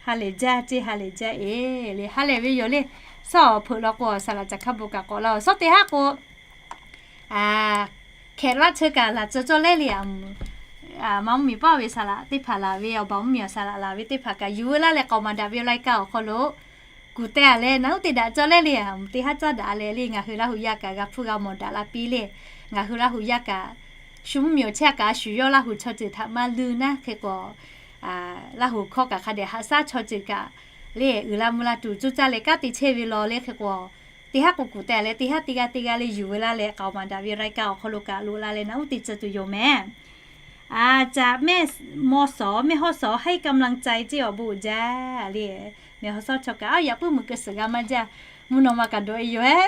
Ha lehˬ jaˇ ceˇ, ha lehˬ jaˇ e le, ha lehˬ ve yoˬ le. Shawˉ awˬ hpeuꞈ law k'o, saˍ laꞈ caˬ hk'a bon kaꞈ k'awꞈ laˇ-oˬ. Shawˉ teˇ haˉ k'o, hkehꞈ laˇ cheu kaꞈ laˬ tcuh cawˇ lehˉ le. Ma mvuhˇ miˬ paˇ ve saˍ laꞈ teˇ hpaˍ laˬ ve, awˬ baˬ mvuhˇ miˬ awˬ saˍ laꞈ laˬ ve teˇ hpaˍ kaꞈ yuˬ veu laˇ leh k'aoˍ maˍ daꞈ ve lai kaˇ awˬ hk'aw lo kuˬ teh a leh, naˬ uˉ te daꞈ cawˇ lehˉ le. Teˇ haˉ caˇ daꞈ a leh le, ngaˬ hui Laˇ hu yaˇ kaꞈ g'a hpfuhˇ g'a mawˬ daꞈ la piˇ le. Ngaˬ hui Laˇ hu yaˇ kaꞈ shu mvuhˇ miˬ awˬ chehˇ a kaꞈ a shu yawˇ Laˇ hu chaw ceuˬ htaꞈ maˇ luˇ naˉ hk'e k'o, Laˇ hu hkawˇ kaꞈ hk'a dehꞈ haꞈ shaˉ chaw ceuˬ kaꞈ le, uiˍ la mvuh la tuˬ cuˇ caˇ leh kanˉ te chehˇ ve law le hk'e k'o, teˇ haˉ k'o kuˬ teh a leh teˇ haˉ teˇ g'aˇ teˇ g'aˇ le yuˬ veu laˇ leh k'aoˍ maˍ daꞈ ve lai kaˇ awˬ hk'aw lo kaꞈ loꞈ la leh naˬ uˉ te tcuh tuˬ yoˬ mehˍ. Aˬ, caꞈ mehˆ mawˇ sawˍ, mehˆ hawˉ sawˍ haiˉ กำลังใจ ceˇ, awˬ bon uiˍ jaˇ le. Mehˍ hawˉ sawˉ chaw kaꞈ, aˉ, yaꞈ puiˉ muiˬ keu suhˍ g'a maˇ jaˇ. Mvuhˇ naw ma kaꞈ dawꞈ e yoˬ e.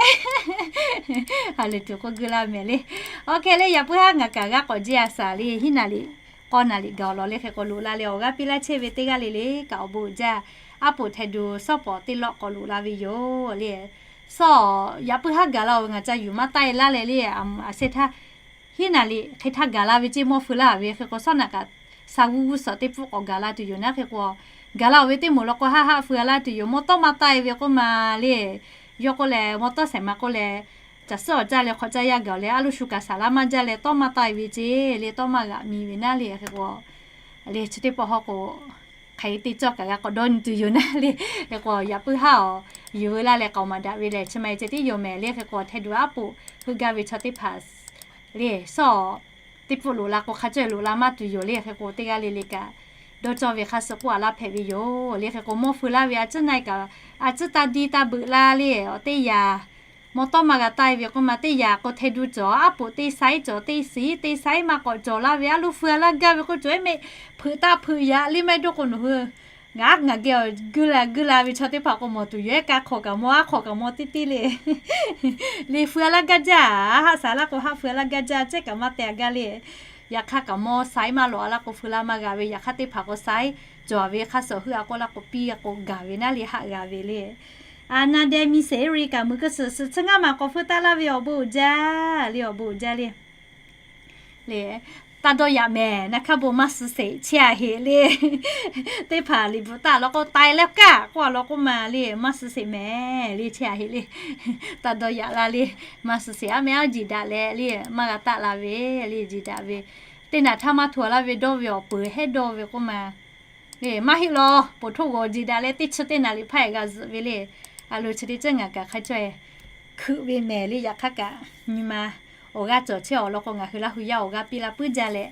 Ha lehˬ tuˬ k'oˆ guˇ laˇ mehˍ le. Awˬ hk'e le, yaꞈ puiˉ haˉ ngaˬ kaꞈ g'aˇ k'awꞈ jeˇ a saˍ le, hiˉ naˍ riˍ k'awˇ naˍ riˍ gaˬ awˬ lawn le hk'e k'o loꞈ la leh awˬ g'aˇ piˇ laˇ chehˇ ve teˇ g'aˇ le le kaꞈ awˬ bon uiˍ jaˇ. Aˉ poꞈ Htaiˇ du shawˉ pawˍ teˇ lawˆ k'awꞈ loꞈ la ve yoˬ le. Shawˉ yaꞈ puiˉ haˉ gaˬ la-oˬ ve ngaˬ ca yuˬ maˇ taˆ e laˇ leh le, aˬ, aˬ shehˇ htaˇ hiˉ naˍ riˍ hk'e htaˇ gaˬ la ve ceˇ, mawˇ feu laˇ ve hk'e k'o, shawˉ naꞈ kaꞈ sa g'uˇ g'uˇ suhˍ teˇ pfuhˆ k'awꞈ gaˬ la tuˬ yoˬ naˉ hk'e k'o, gaˬ la-oˬ ve teˇ moˍ law k'o haˆ haˆ feu laˇ tuˬ yoˬ. Mawˇ tawˇ maˇ taˆ e ve k'oˆ ma le. Yawˇ k'oˆ leh mawˇ tawˇ shehˍ ma k'oˆ leh, caˬ suhˉ awˬ caˇ leh hk'awꞈ caˇ yaˇ gaˬ leh, aˉ, lo shu kaꞈ saˍ laˇ maˇ jaˇ leh tawˇ maˇ taˆ e ve ceˇ le, tawˇ maˇ g'aꞈ mi ve naˉ le hk'e k'o, le chi teˇ pawˆ hawˉ k'o, hk'aˬ hk'e te cawˇ kaꞈ g'a k'awꞈ dawˇ nyi tuˬ yoˬ naˉ le. Hk'e k'o yaꞈ puiˉ haˉ awˬ yuˬ veu laˇ leh k'aoˍ maˍ daꞈ ve lehˬ chi ma e ceh tiˉ yoˬ mehˍ le hk'e k'o, Htaiˇ du aˉ poꞈ heuˆ gaˇ ve chaw teˇ hpaˍ le, shawˉ teˇ pfuhˆ loꞈ la k'o hk'a cawˇ loꞈ la maˇ tuˬ yoˬ le hk'e k'o, teˇ g'aˇ le le kaꞈ dawˇ cawˇ ve hk'a suh k'oˆ a laˇ hpehꞈ ve yoˬ le hk'e k'o, mawˇ feu laˇ ve a ciˉ na kaꞈ, a ciˉ taˇ diˇ taˇ beuꞈ laˇ le, awˬ teˇ yaꞈ mawˇ tawˇ maˇ g'a taˆ e ve k'oˆ ma, teˇ yaꞈ k'o Htaiˇ du cawˬ aˉ poꞈ teˇ saiˉ cawˬ, teˇ shiˍ teˇ saiˉ maˇ k'awꞈ cawˬ laˇ ve, aˉ, lo feu a laˇ gaˇ ve k'oˆ cawˬ e mehˆ, hpeuꞈ taˆ hpeuꞈ yaꞈ le maˇ heˆ dawˇ k'o nawˬ hui ngaˬ aˉ ngaˬ geh awˬ guˇ la guˇ la ve chaw teˇ hpaˍ k'o mawˬ tuˬ yoˬ. Ehˉ, ka hk'awꞈ kaꞈ mawˇ, aˉ hk'awꞈ kaꞈ mawˇ teˇ teˇ le. Le feu a laˇ gaˇ jaˇ, haˆ saˍ laˇ k'o haˆ feu a laˇ gaˇ jaˇ, cehˉ kaꞈ maˇ te a gaˇ le. Yaꞈ hk'aˇ kaꞈ mawˇ saiˉ maˇ lawꞈ a laˇ k'o feu laˇ maˇ g'a ve, yaꞈ hk'aˇ teˇ hpaˍ k'o saiˉ cawˬ ve hk'a suh heuˆ a k'oˆ laˇ k'o piˇ a k'o gaˬ ve naˉ le, haˆ g'a ve le. Aˬ, na deh mi seˍ riˍ kaꞈ muiˬ keu suhˍ suhˍ chi ngaˇ maˬ k'awꞈ feu taˆ laˇ ve awˬ bon uiˍ jaˇ le, awˬ bon uiˍ jaˇ le. Le, taˇ dawˇ yaꞈ mehˍ, naˬ hk'aˇ bon maˇ suh sheˍ, chehˇ a heˍ le. Teˇ hpaˍ liꞈ bvuhꞈ taˍ law k'o, taiˍ leh kaˇ k'oˆ a law k'oˆ ma le, maˇ suh sheˍ mehˍ le, chehˇ a heˍ le. Taˇ dawˇ yaꞈ la le, maˇ suh sheˍ, aˉ meh aˉ jiˬ daꞈ leh le, maˇ g'a taˆ la ve le, jiˬ daꞈ ve. Teˇ naˬ htaˇ maˇ hto laˇ ve dawˇ ve awˬ peuˬ hehˉ dawˇ ve k'oˆ ma. Maˇ heˆ law, poˬ htoˇ g'awˬ jiˬ daꞈ leh teˇ chi teˇ naˬ liꞈ hpaˇ e g'a zuhꞈ ve le. A lo chi teˇ ceuˬ ngaˬ kaꞈ hk'a cawˇ e hkuiꞈ ve mehˍ le, yaꞈ hk'aˇ kaꞈ nyi ma awˬ g'aˇ cawˬ chehˇ awˬ lawn k'o ngaˬ hui Laˇ hu yaˇ awˬ g'aˇ piˇ laˇ puiˉ jaˇ leh,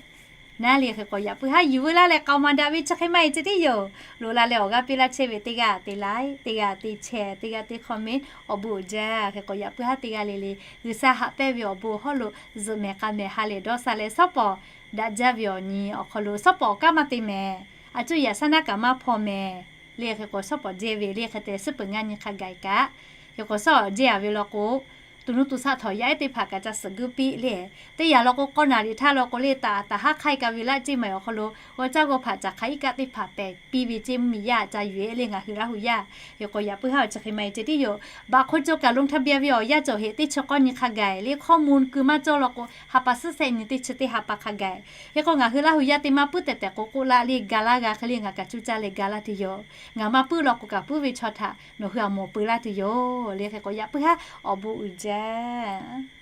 naˉ le hk'e k'o yaꞈ puiˉ haˉ yuˬ veu laˇ leh k'aoˍ maˍ daꞈ ve chi hk'e maˇ e ceh tiˉ yoˬ. Loꞈ la leh awˬ g'aˇ piˇ laˇ chehˇ ve teˇ g'aˇ te like, teˇ g'aˇ te share, teˇ g'aˇ te comment, awˬ bon uiˍ jaˇ. Hk'e k'o yaꞈ puiˉ haˉ teˇ g'aˇ le le G'uiˬsha haꞈ pehnˇ ve awˬ bon hawˉ lo zuhꞈ mehˍ k'a mehˍ ha lehˬ dawˇ sha leh shawˉ pawˍ daꞈ jaˇ ve awˬ nyi awˬ hk'aw lo shawˉ pawˍ awˬ kanˉ maˇ te mehˍ. A cuˇ yaꞈ shaˉ naˉ kaꞈ maˇ hpaw mehˍ le. Hk'e k'o shawˉ pawˍ jehˇ ve le hk'e te suhˉ peuˬ ngaˇ nyi hk'a gaˬ kaꞈ, hk'e k'o shawˉ jehˇ a ve law k'o, to nuˇ to shaˆ htawˍ yaˇ ehˉ teˇ hpaˍ kaꞈ ca suhˍ guˇ piˇ le. Teˇ yanˇ law k'o k'awˇ naˬ liꞈ htaˇ law k'o le, taˍ taˍ haˉ hk'aiˇ ka ve laˇ ceˇ maˬ awˬ hk'aw lo g'awˇ caˇ g'awˇ hpaꞈ caˍ hk'aˬ iˉ kaˆ teˇ hpaˍ pehˬ piˇ ve ceˇ mvuhˇmiˬ yaˇ ca yuˬ e le ngaˬ hui Laˇ hu yaˇ. Hk'e k'o yaꞈ puiˉ haˉ awˬ chi hk'e maˇ e ceh tiˉ yoˬ. Baꞈ hk'o co kaꞈ ลงทะเบียน ve awˬ yanˇ cawˬ heꞈ teˇ chi k'awˇ nyi hk'a gaˬ le, ข้อมูล keu maˇ cawˇ law k'o ha pa suhˉ shehˆ nyi teˇ chi teˇ ha pa hk'a gaˬ. Hk'e k'o ngaˬ hui Laˇ hu yaˇ te maˇ puiˉ tehꞈ tehꞈ k'o k'oˆ laˇ le, ga laˇ g'a hk'e le ngaˬ kaꞈ cuˇ caˇ leh ga laˇ tuˬ yoˬ. Ngaˬ maˇ puiˉ law k'o kaꞈ puiˉ ve chaw htaꞈ nawˬ hui a mawˬ peu laˇ tuˬ yoˬ le. Hk'e k'o yaꞈ puiˉ haˉ awˬ bon uiˍ jaˇ.